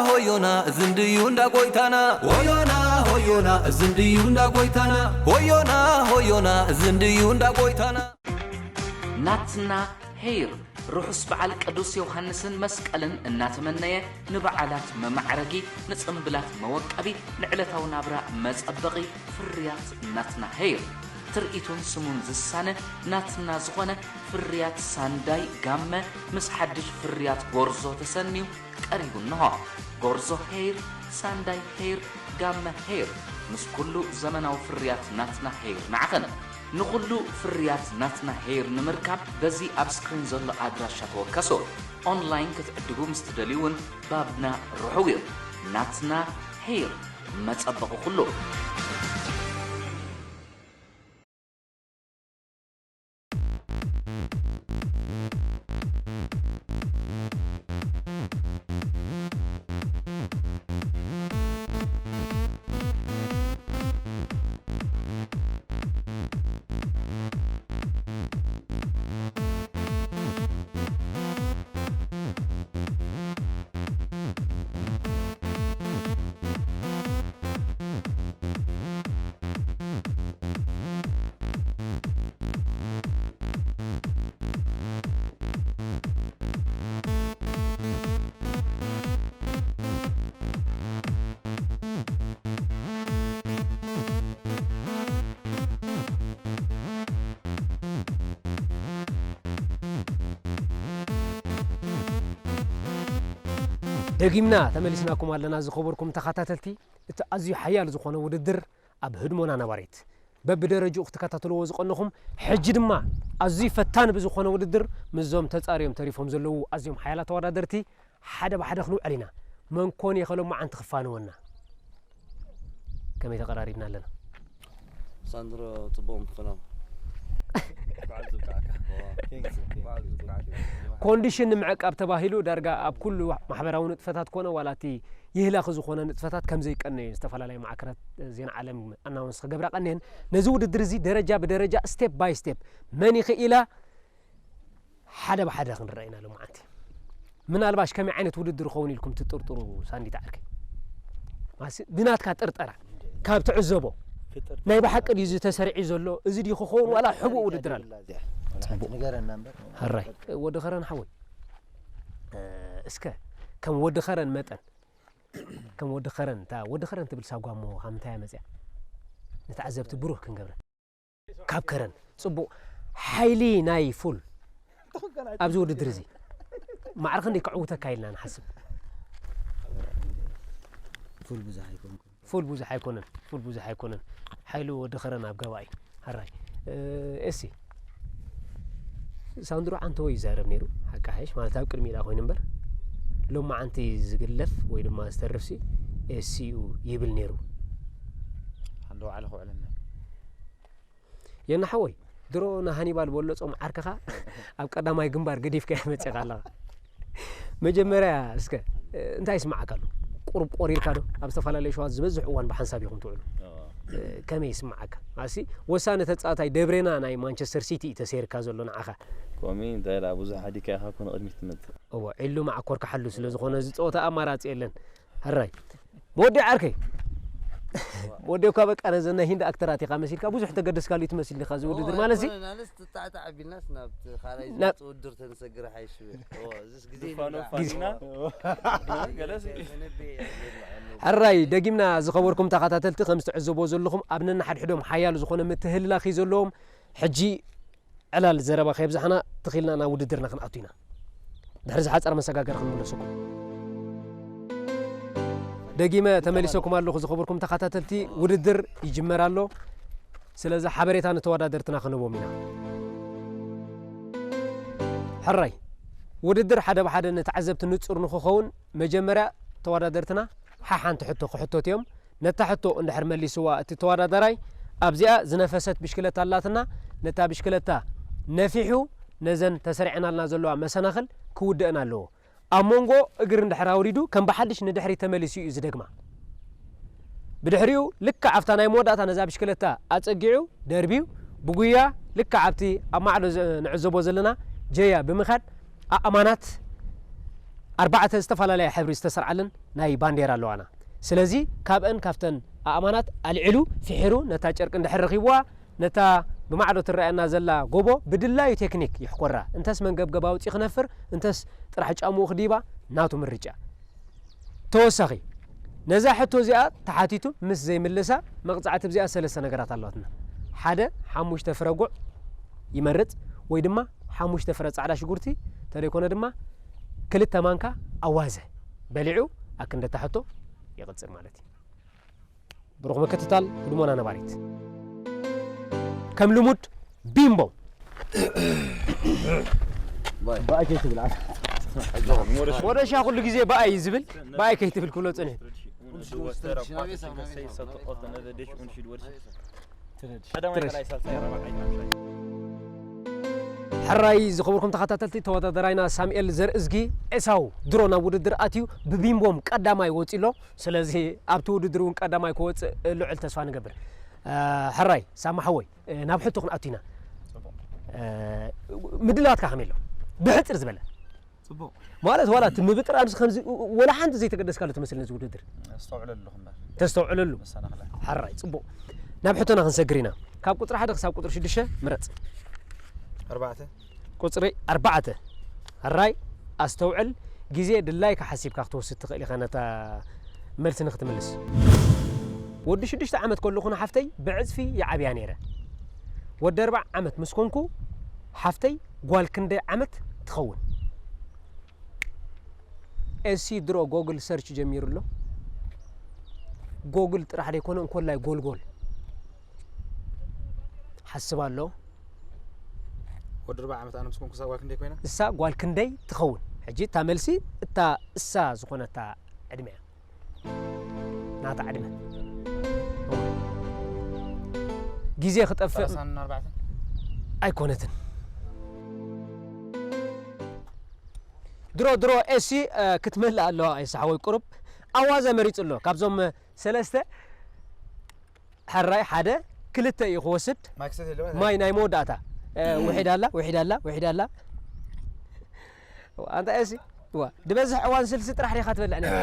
ሆዮና ዝንድዩ እንዳ ጎይታና። ሆዮና ሆዮና ዝንድዩ እንዳ ጎይታና። ሆዮና ሆዮና ዝንድዩ እንዳ ጎይታና። ናትና ሄይር ርሑስ በዓል ቅዱስ ዮሃንስን መስቀልን እናተመነየ፣ ንበዓላት መማዕረጊ፣ ንጽምብላት መወቀቢ፣ ንዕለታዊ ናብራ መጸበቒ ፍርያት ናትና ሄይር፣ ትርኢቱን ስሙን ዝሳነ ናትና ዝኾነ ፍርያት ሳንዳይ ጋመ ምስ ሓድሽ ፍርያት ጎርዞ ተሰንዩ ቀሪቡ እንሆ። ጎርዞ ሄይር፣ ሳንዳይ ሄይር፣ ጋመ ሄይር፣ ምስ ኩሉ ዘመናዊ ፍርያት ናትና ሄይር ንዓኸን። ንኹሉ ፍርያት ናትና ሄይር ንምርካብ በዚ ኣብ ስክሪን ዘሎ ኣድራሻ ተወከሱ። ኦንላይን ክትዕድጉ ምስ ትደልዩ እውን ባብና ርሑው እዩ። ናትና ሄይር፣ መጸበቒ ኩሉ። ደጊምና ተመሊስናኩም ኣለና ዝኸበርኩም ተኸታተልቲ። እቲ ኣዝዩ ሓያል ዝኾነ ውድድር ኣብ ህድሞና ነባሪት በብደረጅኡ ክትከታተልዎ ዝቐነኹም፣ ሕጂ ድማ ኣዝዩ ፈታኒ ብዝኾነ ውድድር ምስዞም ተጻርዮም ተሪፎም ዘለዉ ኣዝዮም ሓያላት ተወዳደርቲ ሓደ ብሓደ ክንውዕል ኢና። መን ኮን ይኸ ሎማዓንቲ ክፋነወና? ከመይ ተቐራሪብና ኣለና? ሳንድሮ ጽቡቕ ምፍናው። በዓል ዝብቃዕካ። በዓል ዝብቃዕካ። ኮንዲሽን ንምዕቃብ ተባሂሉ ዳርጋ ኣብ ኩሉ ማሕበራዊ ንጥፈታት ኮነ ዋላ እቲ ይህላኺ ዝኾነ ንጥፈታት ከም ዘይቀነዩ ዝተፈላለያ ማዕከናት ዜና ዓለም ኣናውንስ ክገብራ ቀንየን። ነዚ ውድድር እዚ ደረጃ ብደረጃ፣ ስቴፕ ባይ ስቴፕ፣ መን ይኽኢላ ሓደ ብሓደ ክንረአ ኢና ሎማዓንቲ። ምናልባሽ ከመይ ዓይነት ውድድር ይኸውን ኢልኩም ትጥርጥሩ ሳንዲት ዓርከይ? ማሲ ብናትካ ጥርጠራ ካብ ትዕዘቦ ናይ ብሓቂ ድዩ እዚ ተሰሪዑ ዘሎ? እዚ ድዩ ክኸውን ዋላ ሕቡእ ውድድር ኣሎ? ጽቡቕ። ንገረና እምበር። ሕራይ ወዲ ኸረን ሓወይ፣ እ፣ እስከ ከም ወዲ ኸረን መጠን፣ ከም ወዲ ኸረን፣ እታ ወዲ ኸረን ትብል ሳጓሞ ካብ ምንታይ እያ መጽያ? ንተዓዘብቲ ብሩህ ክንገብረ። ካብ ከረን ጽቡቕ ሓይሊ ናይ ፉል ኣብዚ ውድድር እዚ ማዕረ ክንደይ ከዕውተካ ኢልና ንሓስብ። ፉል ብዙሕ ኣይኮንኩን። ፉል ብዙሕ ኣይኮነን፣ ፉል ብዙሕ ኣይኮነን። ሓይሉ ወዲ ኸረን ኣብ ገባኢ። ሕራይ፣ እ፣ ኤሲ። ሳንድሮ ዓንተቦ ይዛረብ ነይሩ፣ ሓቂ ሓይሽ፣ ማለት ኣብ ቅድሚ ኢላ ኮይኑ እምበር፣ ሎማዓንቲ ዝግለፍ ወይ ድማ ዝተርፍሲ ኤሲኡ ይብል ነይሩ። ሓንዶ ባዕሉ ክውዕለና። የና ሓወይ፣ ድሮ ንሃኒባል በለጾም ዓርክኻ ኣብ ቀዳማይ ግንባር ገዲፍካዮ መጺኻ ኣለኻ። መጀመርያ እስከ፣ እ፣ እንታይ ይስምዓካ ኣሎ? ቁሩብ ቆሪርካ ዶ? ኣብ ዝተፈላለዩ ሸዋት ዝበዝሕ እዋን ብሓንሳብ ኢኹም ትውዕሉ። እዎ። እ፣ ከመይ ይስምዓካ? ኣሲ ወሳኒ ተጻዋታይ ደብሬና ናይ ማንቸስተር ሲቲ እዩ ተሰይርካ ዘሎ ንዓኻ። ኮሚ እንታይ ደኣ ብዙሕ ሃዲካ ኢኻ እኮ ንቕድሚት ትመጽእ። እዎ፣ ዒሉ መዓኮር ክሓሉ ስለ ዝኾነ እዚ ጸወታ ኣማራጺ የለን። ሕራይ። መወዲ ዓርከይ። መወዲ እኳ በቃ ነዘን ናይ ሂንዲ ኣክተራት ኢኻ መሲልካ፣ ብዙሕ ተገደስካሉ እዩ ትመስል ኢኻ፣ እዚ ውድድር ማለት እዚ። ኣይኮነን፣ ኣነስ ትጣዕጣዕ ኣቢልናስ ናብቲ ካልኣይ ናብ ዝመጽእ ውድድር ተንሰግር ሓይሽ። እዎ፣ እዚስ ግዜ ዝፋኖ ንብላ። ፋኒና። ገለሲ። ሕራይ፣ ደጊምና ዝኸበርኩም ተኸታተልቲ፣ ከም ዝትዕዘብዎ ዘለኹም፣ ኣብ ነንሓድሕዶም ሓያል ዝኾነ ምትህልላኽ እዩ ዘለዎም። ሕጂ ዕላል ዘረባ ከየብዛሕና ትኺልና ናብ ውድድርና ክንኣቱ ኢና። ድሕሪ ዝሓጸረ መሰጋገሪ ክንምለሰኩም። ደጊመ ተመሊሰኩም ኣለኹ ዝኸበርኩም ተኸታተልቲ፣ ውድድር ይጅመር ኣሎ። ስለዚ ሓበሬታ ንተወዳደርትና ክንህቦም ኢና። ሕራይ፣ ውድድር ሓደ ብሓደ ንተዓዘብቲ ንጹር ንኽኸውን መጀመርያ ተወዳደርትና ሓሓንቲ ሕቶ ክሕተቱ እዮም። ነታ ሕቶ እንድሕር መሊስዋ እቲ ተወዳዳራይ ኣብዚኣ ዝነፈሰት ብሽክለታ ኣላትና፣ ነታ ብሽክለታ ነፊሑ ነዘን ተሰሪዐናልና ዘለዋ መሰናኽል ክውድአን ኣለዎ። ኣብ መንጎ እግሪ እንድሕር ኣውሪዱ ከም ብሓድሽ ንድሕሪት ተመሊሱ እዩ ዝደግማ። ብድሕሪኡ ልክዕ ኣብታ ናይ መወዳእታ ነዛ ብሽክለታ ኣጸጊዑ ደርቢዩ ብጉያ ልክዕ ኣብቲ ኣብ ማዕዶ ዘ-፣ ንዕዘቦ ዘለና ጀያ ብምኻድ ኣእማናት ኣርባዕተ ዝተፈላለያ ሕብሪ ዝተሰርዓለን ናይ ባንዴራ ኣለዋና። ስለዚ ካብአን ካብተን ኣእማናት ኣልዒሉ ፍሒሩ ነታ ጨርቂ እንድሕር ረኺብዋ፣ ነታ ብማዕዶ ትረኣየና ዘላ ጎቦ ብድላዩ ቴክኒክ ይሕኮራ። እንተስ መንገብገብ ኣውጺኡ ክነፍር፣ እንተስ ጥራሕ ጫምኡ ክዲባ፣ ናቱ ምርጫ። ተወሳኺ፣ ነዛ ሕቶ እዚኣ ተሓቲቱ ምስ ዘይምልሳ፣ መቕጻዕቲ ብዚኣ ሰለስተ ነገራት ኣለዋትና። ሓደ፣ ሓሙሽተ ፍረ ጉዕ ይመርጽ፣ ወይ ድማ ሓሙሽተ ፍረ ጻዕዳ ሽጉርቲ፣ ተደይኮነ ድማ ክልተ ማንካ ኣዋዘ በሊዑ ኣክንደታ ሕቶ ይቕጽል ማለት እዩ። ብሩኽ ምክትታል ህድሞና ነባሪት። ከም ልሙድ ቢምቦ። ባይ። ባይ ከይትብል ኣለ። ወደሻ ኩሉ ግዜ ባይ እዩ ዝብል፣ ባይ ከይትብል ክብሎ ጽንሕ። ቀዳማይ፣ ትረሽ። ካልኣይ፣ ሳልሳይ፣ ራብዓይ፣ ሓምሻይ። ሕራይ ዝኸበርኩም ተኸታተልቲ፣ ተወዳደራይና ሳሙኤል ዘርእዝጊ ኤሳው ድሮ ናብ ውድድር ኣትዩ ብቢምቦም ቀዳማይ ወጺ ኣሎ። ስለዚ ኣብቲ ውድድር እውን ቀዳማይ ክወጽእ ልዑል ተስፋ ንገብር። እ፣ ሕራይ ሳማ ሓወይ፣ እ፣ ናብ ሕቶ ክንኣቱ ኢና። ጽቡቕ። እ፣ ምድላዋትካ ከመይ ኣሎ? ብሕጽር ዝበለ። ጽቡቕ። ማለት ዋላ እቲ ምብጥራር ከምዚ ወላ ሓንቲ ዘይተገደስካሉ ትመስል ነዚ ውድድር። ኣስተውዕለሉ እምበር። ተስተውዕለሉ። መሰናኽላ። ሕራይ፣ ጽቡቕ። ናብ ሕቶና ክንሰግር ኢና። ካብ ቁጽሪ ሓደ ክሳብ ቁጽሪ ሽዱሽተ ምረጽ። ኣርባዕተ። ቁጽሪ ኣርባዕተ። ሕራይ፣ ኣስተውዕል። ግዜ ድላይካ ሓሲብካ ክትወስድ ትኽእል ኢኻ ነታ መልሲ ንክትምልስ። ወዲ ሽዱሽተ ዓመት ከለኹ ንሓፍተይ ብዕጽፊ ይዓብያ ነይረ። ወዲ ኣርባዓ ዓመት ምስ ኮንኩ ሓፍተይ ጓል ክንደይ ዓመት ትኸውን? ኤሲ ድሮ ጎግል ሰርች ጀሚሩ ኣሎ። ጎግል ጥራሕ ደይኮነ እንኮላይ ጎልጎል። ሓስብ ኣሎ። ወዲ ኣርባዓ ዓመት ኣነ ምስ ኮንኩ እሳ ጓል ክንደይ ኮይና? እሳ ጓል ክንደይ ትኸውን? ሕጂ እታ መልሲ እታ እሳ ዝኾነታ ዕድመ እያ። ናታ ዕድመ። ግዜ ክጠፍእ ሰላሳን ኣርባዕተን? ኣይኮነትን። ድሮ ድሮ ኤሲ፣ እ፣ ክትመልእ ኣለዋ ኤሲ ሓወይ ቁሩብ ኣዋዘ መሪጹ ኣሎ። ካብዞም ሰለስተ ሕራይ ሓደ ክልተ እዩ ክወስድ። ማይ ክሰት የለ ማለት ማይ ናይ መወዳእታ። እ፣ ውሒድ ኣላ፣ ውሒድ ኣላ፣ ውሒድ ኣላ። ኣንታ ኤሲ፣ ዋ፣ ድበዝሕ እዋን ስልሲ ጥራሕ ዲኻ ትበልዕ ነይርካ?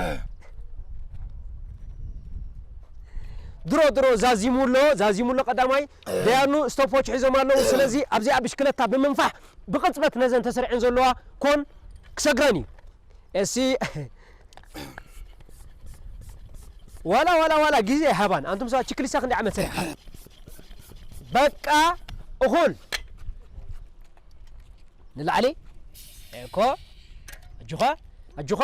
ድሮ ድሮ ዛዚሙ ኣሎ፣ ዛዚሙ ኣሎ ቀዳማይ። ደያኑ ስቶፖች ሒዞም ኣለዉ። ስለዚ ኣብዚኣ ብሽክለታ ብምንፋሕ ብቕጽበት ነዘን ተሰሪዐን ዘለዋ ኮን ክሰግረን እዩ። እሲ ዋላ፣ ዋላ፣ ዋላ ግዜ ሃባን። ኣንቱም ሰባት ችክሊሳ ክንደይ ዓመት ሰሪሕካ? በቃ እኹል። ንላዕሊ። እኮ። ኣጆኻ፣ ኣጆኻ።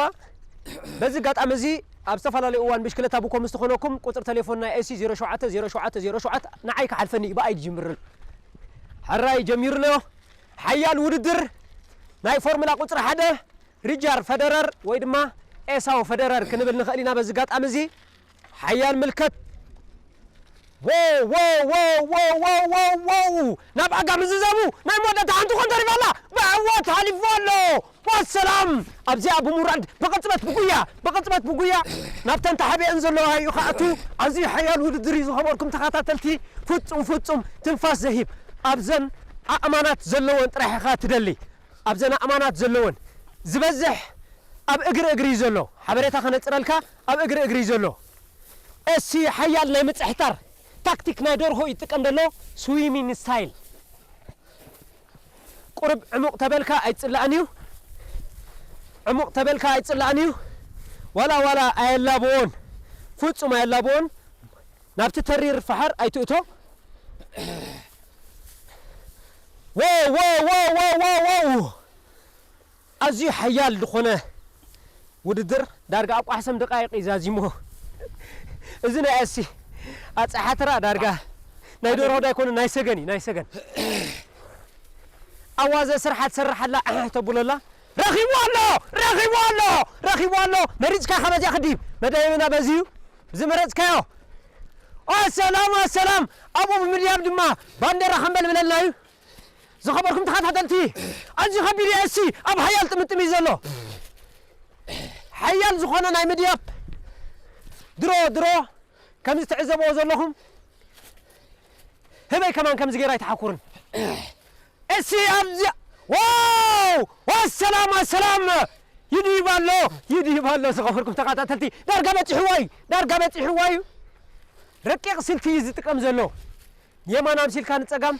በዚ ኣጋጣሚ እዚ ኣብ ዝተፈላለዩ እዋን ብሽክለታ ብኮም ዝተኾነኩም ቁጽሪ ቴሌፎን ናይ ኤሲ ዜሮ ሸውዓተ ዜሮ ሸውዓተ ዜሮ ሸውዓተ ንዓይ ክሓልፈኒ እዩ፣ ብኣይ ዝጅምር። ሕራይ ጀሚሩ ኣሎ። ሓያል ውድድር ናይ ፎርሙላ ቁጽሪ ሓደ ሪጃር ፈደረር ወይ ድማ ኤሳው ፈደረር ክንብል ንኽእል ኢና። በዚ ኣጋጣሚ እዚ ሓያል ምልከት። ዎ፣ ዎ፣ ዎ፣ ዎ፣ ዎ፣ ዎ፣ ዎ። ናብ ኣጋ ምዝዛሙ ናይ መወዳእታ ሓንቲ ኮን ተሪፋ ኣላ። ብዕወት ሓሊፉ ኣሎ። ወሰላም! ኣብዚኣ ብምውራድ ብቕጽበት ብጉያ፣ ብቕጽበት ብጉያ ናብተን ተሓቢአን ዘለዋ እዩ ክኣቱ። ኣዝዩ ሓያል ውድድር እዩ ዝኸበርኩም ተኸታተልቲ። ፍጹም፣ ፍጹም ትንፋስ ዘሂብ ኣብዘን ኣእማናት ዘለወን ጥራሕ ኢኻ ትደሊ። ኣብዘን ኣእማናት ዘለወን ዝበዝሕ ኣብ እግሪ እግሪ እዩ ዘሎ። ሓበሬታ ከነጽረልካ ኣብ እግሪ እግሪ እዩ ዘሎ። እሲ ሓያል ናይ ምጽሕታር ታክቲክ ናይ ደርሆ ይጥቀም ዘሎ ስዊሚንግ ስታይል። ቁርብ ዕሙቕ ተበልካ ኣይጽላእን እዩ። ዕሙቕ ተበልካ ኣይጽላእን እዩ። ዋላ ዋላ ኣየላብዎን። ፍጹም ኣየላብዎን። ናብቲ ተሪር ፈሓር ኣይትእቶ። ዎ፣ ዎ፣ ዎ፣ ዎ፣ ዎ፣ ዎ። ኣዝዩ ሓያል ዝኾነ ውድድር ዳርጋ ኣብ ቋሕሰም ደቃይቕ እዩ ዛዚሙ። እዚ ናይ ኣሲ ኣጸሓትራ ዳርጋ ናይ ደርሆ ዳይኮነ ናይ ሰገን እዩ፣ ናይ ሰገን። ኣዋዘ ስርሓ ትሰርሕ ኣላ፣ ኣሕ ተብሎ ኣላ። ረኺቡ ኣሎ! ረኺቡ ኣሎ! ረኺቡ ኣሎ! መሪጽካ ከመዚያ ክዲብ መደብና በዚ እዩ ዝመረጽካዮ። ኣሰላም፣ ኣሰላም! ኣብኡ ብምድያብ ድማ ባንዴራ ከንበልብለልና እዩ። ዝኸበርኩም ተኸታተልቲ፣ ኣዝዩ ከቢድ እዩ። እሲ ኣብ ሓያል ጥምጥም እዩ ዘሎ። ሓያል ዝኾነ ናይ ምድያብ ድሮ ድሮ ከምዚ ትዕዘብዎ ዘለኹም ህበይ ከማን ከምዚ ገይራ ኣይተሓኩርን። እሲ ኣብዚ ዋው! ወሰላም፣ ወሰላም! ይድይብ ኣሎ፣ ይድይብ ኣሎ። ዝኸበርኩም ተኸታተልቲ፣ ዳርጋ በፂሕዎ እዩ፣ ዳርጋ በፂሕዎ እዩ። ረቂቕ ስልቲ እዩ ዝጥቀም ዘሎ። የማን ኣምሲልካ ንፀጋም፣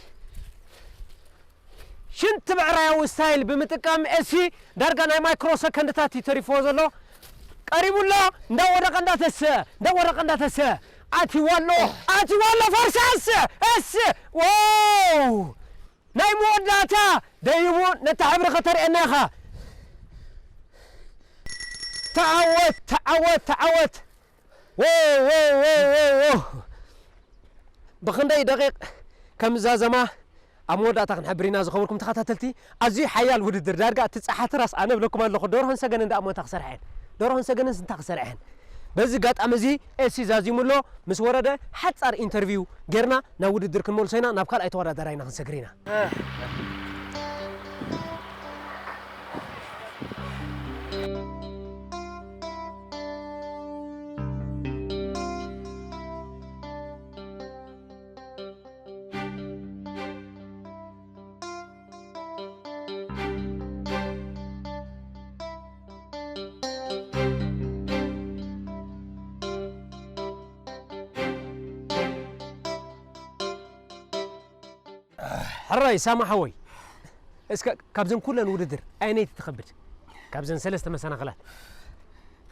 ሽንቲ ብዕራያዊ ስታይል ብምጥቃም፣ ኤሲ ዳርጋ ናይ ማይክሮ ሰከንድታት እዩ ተሪፍዎ ዘሎ። ቀሪቡ ኣሎ፣ እንዳወደቐ እንዳተሰ፣ እንዳወደቐ እንዳተሰ። ኣትይዎ ኣሎ፣ ኣትይዎ ኣሎ፣ ፈርሲ ኤሲ፣ ኤሲ። ዋው! ናይ መወዳእታ ደይቡ ነታ ሕብሪ ከተርእየና ኢኻ። ተዓወት፣ ተዓወት፣ ተዓወት። ዎ፣ ዎ፣ ዎ፣ ዎ፣ ዎ። ብኽንደይ ደቂቕ ከም ዛዘማ ኣብ መወዳእታ ክንሕብር ኢና። ዝኸበርኩም ተኸታተልቲ፣ ኣዝዩ ሓያል ውድድር፣ ዳርጋ እቲ ጸሓቲ ራስ ኣነ እብለኩም ኣለኹ። ደርሆን ሰገንን ደኣ እሞ እንታይ ክሰርሓ እየን? ደርሆን ሰገንን እንታይ ክሰርሓ እየን? በዚ ኣጋጣሚ እዚ ኤሲ ዛዚሙ ኣሎ። ምስ ወረደ ሓጻር ኢንተርቪው ጌርና ናብ ውድድር ክንመልሶ ኢና። ናብ ካልኣይ ተወዳዳራይና ክንሰግር ኢና። ሕራይ ሳማ ሓወይ፣ እስከ ካብዘን ኩለን ውድድር ኣየነይቲ ትኸብድ? ካብዘን ሰለስተ መሰናኽላት።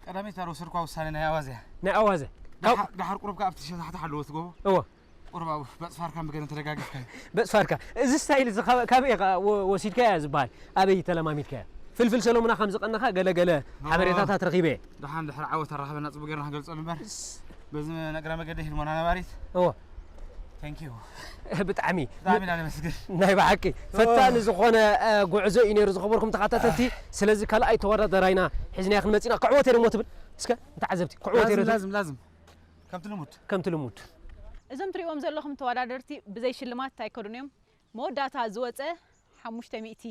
ቀዳመይቲ ኣብ ወሰድኳ ውሳነ ናይ ኣዋዘ እያ። ናይ ኣዋዘ። ካብ ደሓር፣ ደሓር ቁሩብ ከኣ ኣብቲ ሸታሕቲ ሓለወት ጎቦ። እወ። ቁሩብ ኣብ በጽፋርካን ብገለን ተደጋጊፍካ። በጽፋርካ። እዚ ስታይል እዚ ካበ-፣ ካበይ ኢኻ ወ-፣ ወሲድካያ ዝበሃል? ኣበይ ተለማሚድካያ? ፍልፍል ሰሎሙና ከም ዝቐነኻ ገለ ገለ እወ። ሓበሬታታት ረኺበ እየ። ደሓን ድሕሪ ዓወት ኣራኽበና ጽቡቕ ጌርና ክንገልጸሉ እምበር። በዚ እግረ መገዲ ሂድሞና ነባሪት። እወ። Thank you። ብጣዕሚ። ብጣዕሚ ኢና ነመስግን። ናይ ብሓቂ ፈታኒ ዝኾነ፣ እ፣ ጉዕዞ እዩ ነይሩ ዝኸበርኩም ተኸታተልቲ። ስለዚ ካልኣይ ተወዳዳራይና ሒዝናዮ ክንመጽእ ኢና። ክዕወት እየ ደሞ ትብል? እስከ ንተዓዘብቲ፣ ክዕወት እየ ዶ ላዝም፣ ትብል? ላዝም፣ ላዝም። ከምቲ ልሙድ። ከምቲ ልሙድ። እዞም ትሪእዎም ዘለኹም ተወዳደርቲ ብዘይ ሽልማት ኣይከዱን እዮም። መወዳእታ ዝወፀ ሓሙሽተ ሚእቲ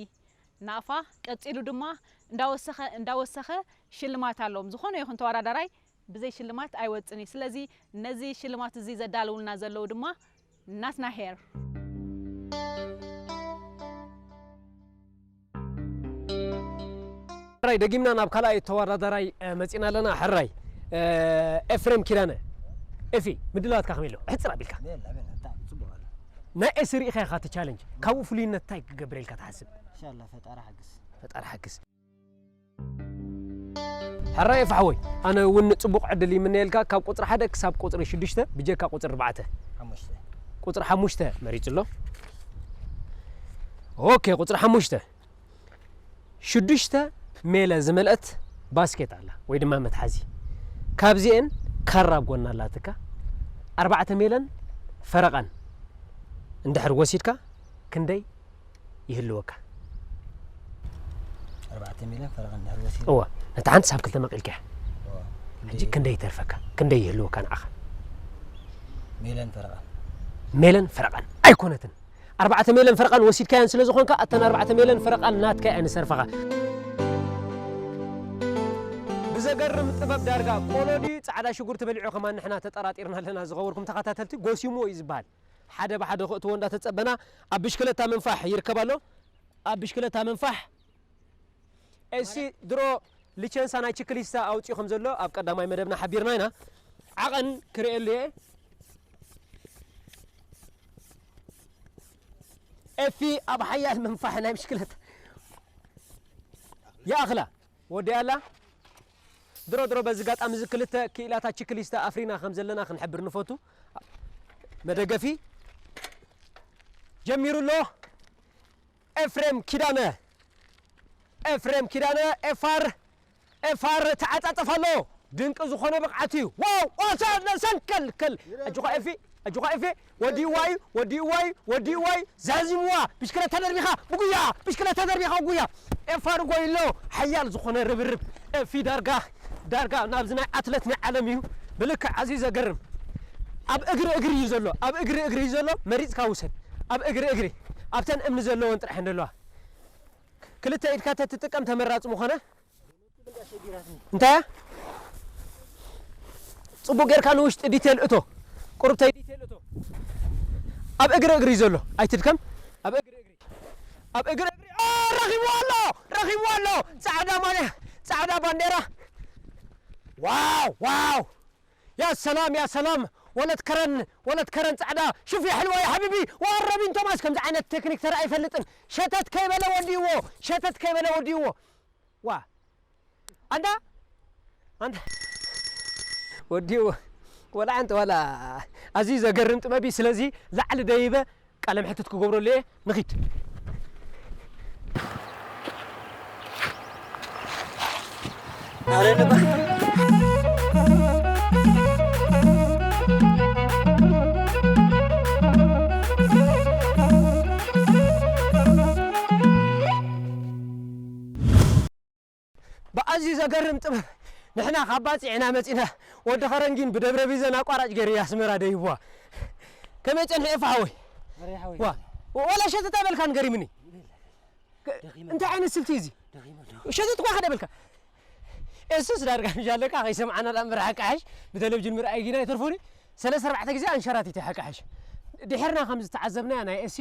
ናቕፋ፣ ቀፂሉ ድማ እንዳወሰኸ፣ እንዳወሰኸ ሽልማት ኣለዎም። ዝኾነ ይኹን ተወዳዳራይ ብዘይ ሽልማት ኣይወፅን እዩ። ስለዚ ነዚ ሽልማት እዚ ዘዳልውልና ዘለዉ ድማ ናትና ሄር። ሕራይ፣ ደጊምና ናብ ካልኣይ ተወዳዳራይ፣ እ፣ መጺና ኣለና። ሕራይ፣ እ፣ ኤፍሬም ኪዳነ። ኤፊ፣ ምድላዋትካ ከመይ ኣሎ? ሕጽር ኣቢልካ። ቤላ፣ ቤላ፣ ብጣዕሚ ጽቡቕ ኣሎ። ናይ ኤሲ ርኢኻ ኢኻ እቲ ቻለንጅ። ካብኡ ፍሉይነት እንታይ ክገብረልካ ትሓስብ? ኢንሻላህ፣ ፈጣሪ ሓግዝ። ፈጣሪ ሓግዝ። ሕራይ ኤፊ ሓወይ፣ ኣነ እውን ጽቡቕ ዕድል ይምነየልካ። ካብ ቁጽሪ ሓደ ክሳብ ቁጽሪ ሽዱሽተ፣ ብጀካ ቁጽሪ ኣርባዕተ። ሓሙሽተ። ቁጽሪ ሓሙሽተ መሪጹ ኣሎ። ኦኬ፣ ቁጽሪ ሓሙሽተ። ሽዱሽተ ሜለ ዝመልአት ባስኬት ኣላ፣ ወይ ድማ መትሓዚ። ካብዚኤን ካራ ኣብ ጎና ኣላትካ፣ ኣርባዕተ ሜለን ፈረቓን እንድሕር ወሲድካ ክንደይ ይህልወካ? ኣርባዕተ ሚልዮን ፈረቓ እንድሕር ወሲድካ። እወ፣ ነታ ሓንቲ ሳብ ክልተ መቒልካያ። እወ፣ ሕጂ ክንደይ ይተርፈካ? ክንደይ ይህልወካ ንዓኻ? ሚልዮን ፈረቓን። ሜለን ፈረቓን ኣይኮነትን። ኣርባዕተ ሜለን ፈረቓን ወሲድካየን ስለ ዝኾንካ፣ እተን ኣርባዕተ ሜለን ፈረቓን ናትካ እየን ዝሰርፋኻ። ብዘገርም ጥበብ ዳርጋ ቆሎ ድዩ ጻዕዳ ሽጉርቲ በሊዑ ከማን ንሕና ተጠራጢርና ኣለና። ዝኸበርኩም ተኸታተልቲ፣ ጎሲምዎ እዩ ዝበሃል። ሓደ ብሓደ ከእትዎ እንዳተጸበና ኣብ ብሽክለታ ምንፋሕ ይርከብ ኣሎ። ኣብ ብሽክለታ ምንፋሕ ኤሲ ድሮ ሊቸንሳ ናይ ችክሊስታ ኣውጺኡ ከም ዘሎ ኣብ ቀዳማይ መደብና ሓቢርና ኢና። ዓቐን ክርእየሉ እየ። ኤፊ ኣብ ሓያል ምንፋሕ ናይ ብሽክለታ ይኣኽላ። ወዲኣላ። ድሮ ድሮ በዚ ኣጋጣሚ እዚ ክልተ ክኢላታት ችክሊስታ ኣፍሪና ከም ዘለና ክንሕብር ንፈቱ። መደገፊ ጀሚሩ ኣሎ። ኤፍሬም ኪዳነ፣ ኤፍሬም ኪዳነ፣ ኤፋር፣ ኤፋር ተዓጻጸፍ ኣሎ። ድንቂ ዝኾነ ብቕዓት እዩ። ዋው! ዋሳ ነሰንከል ከል። ኣጆኻ ኤፊ፣ ኣጆኻ ኤፊ። ወዲእዋ እዩ፣ ወዲእዋ እዩ፣ ወዲእዋ እዩ። ዛዚምዋ። ብሽክለታ ደርቢኻ ብጉያ፣ ብሽክለታ ደርቢኻ ብጉያ። ኤፋር ጎይሎ። ሓያል ዝኾነ ርብርብ። ኤፊ ዳርጋ፣ ዳርጋ ናብዚ ናይ ኣትለት ናይ ዓለም እዩ። ብልክዕ ኣዝዩ ዘገርም። ኣብ እግሪ እግሪ እዩ ዘሎ፣ ኣብ እግሪ እግሪ እዩ ዘሎ። መሪጽካ ውሰድ። ኣብ እግሪ እግሪ። ኣብተን እምኒ ዘለወን ጥራሕ እየን ዘለዋ። ክልተ ኢድካ ተትጥቀም ተመራጺ ምኾነ። እንታይ እያ? ጽቡቕ ጌርካ ንውሽጢ ዲቴል እቶ። ቁሩብተይ ዲቴል እቶ። ኣብ እግሪ እግሪ እዩ ዘሎ። ኣይትድከም። ኣብ እግሪ እግሪ። ኣብ እግሪ እግሪ። ኦ፣ ረኺብዎ ኣሎ! ረኺብዎ ኣሎ! ጻዕዳ ማልያ፣ ጻዕዳ ባንዴራ። ዋው ዋው! ያ ሰላም ያ ሰላም! ወለት ከረን ወለት ከረን ጻዕዳ! ሹፍ ያ ሕልዋ ያ ሓቢቢ! ወረቢን ቶማስ ከምዚ ዓይነት ቴክኒክ ተራ ኣይፈልጥን። ሸተት ከይበለ ወዲዎ፣ ሸተት ከይበለ ወዲዎ። ዋ ኣንታ ኣንታ ወዲዎ። ወላ ኣንተ ወላ ኣዝዩ ዘገርም ጥበብ እዩ። ስለዚ ላዕሊ ደይበ ቃለ መሕትት ክገብረሉ እየ። ንኺድ። ብኣዝዩ ዘገርም ጥበብ ንሕና ካብ ባጽዕ ኢና መጺና። ወዲ ኸረን ግን ብደብረ ቢዘን ኣቋራጭ ገይሩ ኣስመራ ደይብዋ። ከመይ ጸኒሑ ኤፋ ሓወይ? ኣረ ሓወይ። ዋ፣ ወላ ሸተት ኣይበልካን ገሪምኒ። ደኺመ። እንታይ ዓይነት ስልቲ እዚ? ደኺመ ኣለኹ። ሸተት እኳ ከደበልካ። እሱስ ዳርጋ ምሽ ኣለካ ከይሰምዓና ዳ እምበር ሓቂ ሓሽ ብቴሌቪዥን ምርኣይ ጊና ይተርፉኒ። ሰለስተ ኣርባዕተ ግዜ ኣንሸራቲት ሓቂ ሓሽ። ድሕርና ከም ዝተዓዘብናያ ናይ ኤሲ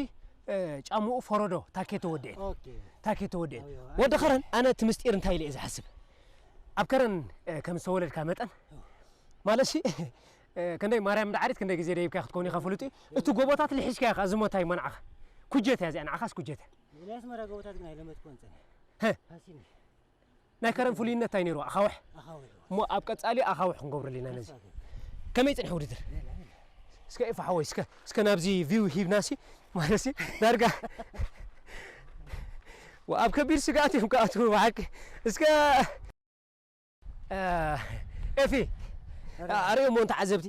እ፣ ጫምኡ ፈረዶ ታኬ ተወድኤ። ኦኬ። ታኬ ተወድኤ። ኣዮ፣ ወዲ ኣዮ። ከረን ኣነ እቲ ምስጢር እንታይ ኢለ እየ ዝሓስብ? ኣብ ከረን እ፣ ከም ዝተወለድካ መጠን ማለት ሲ እ፣ ክንደይ ማርያም እንዳዓሪት ክንደይ ግዜ ደይብካ ክትከውን ኢኻ ፍሉጥ እዩ። እቲ ጎቦታት ልሒዝካ ኢኻ ዝሞታ ይመንዓኻ። ኩጀት እያ እዚኣ ንዓኻስ ኩጀት እያ። ናይ ኣስመራ ጎቦታት ግን ኣይለመድኩዎን ጸኒሐ። ሀ። ሃሲኒ። ናይ ከረን ፍሉይነት እንታይ ነይሩ? ኣኻውሕ። ኣኻውሕ። እሞ ኣብ ቀጻሊ ኣኻውሕ ክንገብረሉ ኢና ነዚ። ተስፋ ገይሩ። ከመይ ጽንሕ ውድድር? ሌላ፣ ሌላ። እስከ ኤፋ ሓወይ፣ እስከ፣ እስከ ናብዚ ቪው ሂብናሲ፣ ማለትሲ፣ ዳርጋ። ወ-፣ ኣብ ከቢድ ስግኣት እዮም ክኣትዉ፣ ብሓቂ። እስከ፣ እ፣ ኤፊ፣ ኣረ። ኣርእዮ እሞ ንተዓዘብቲ።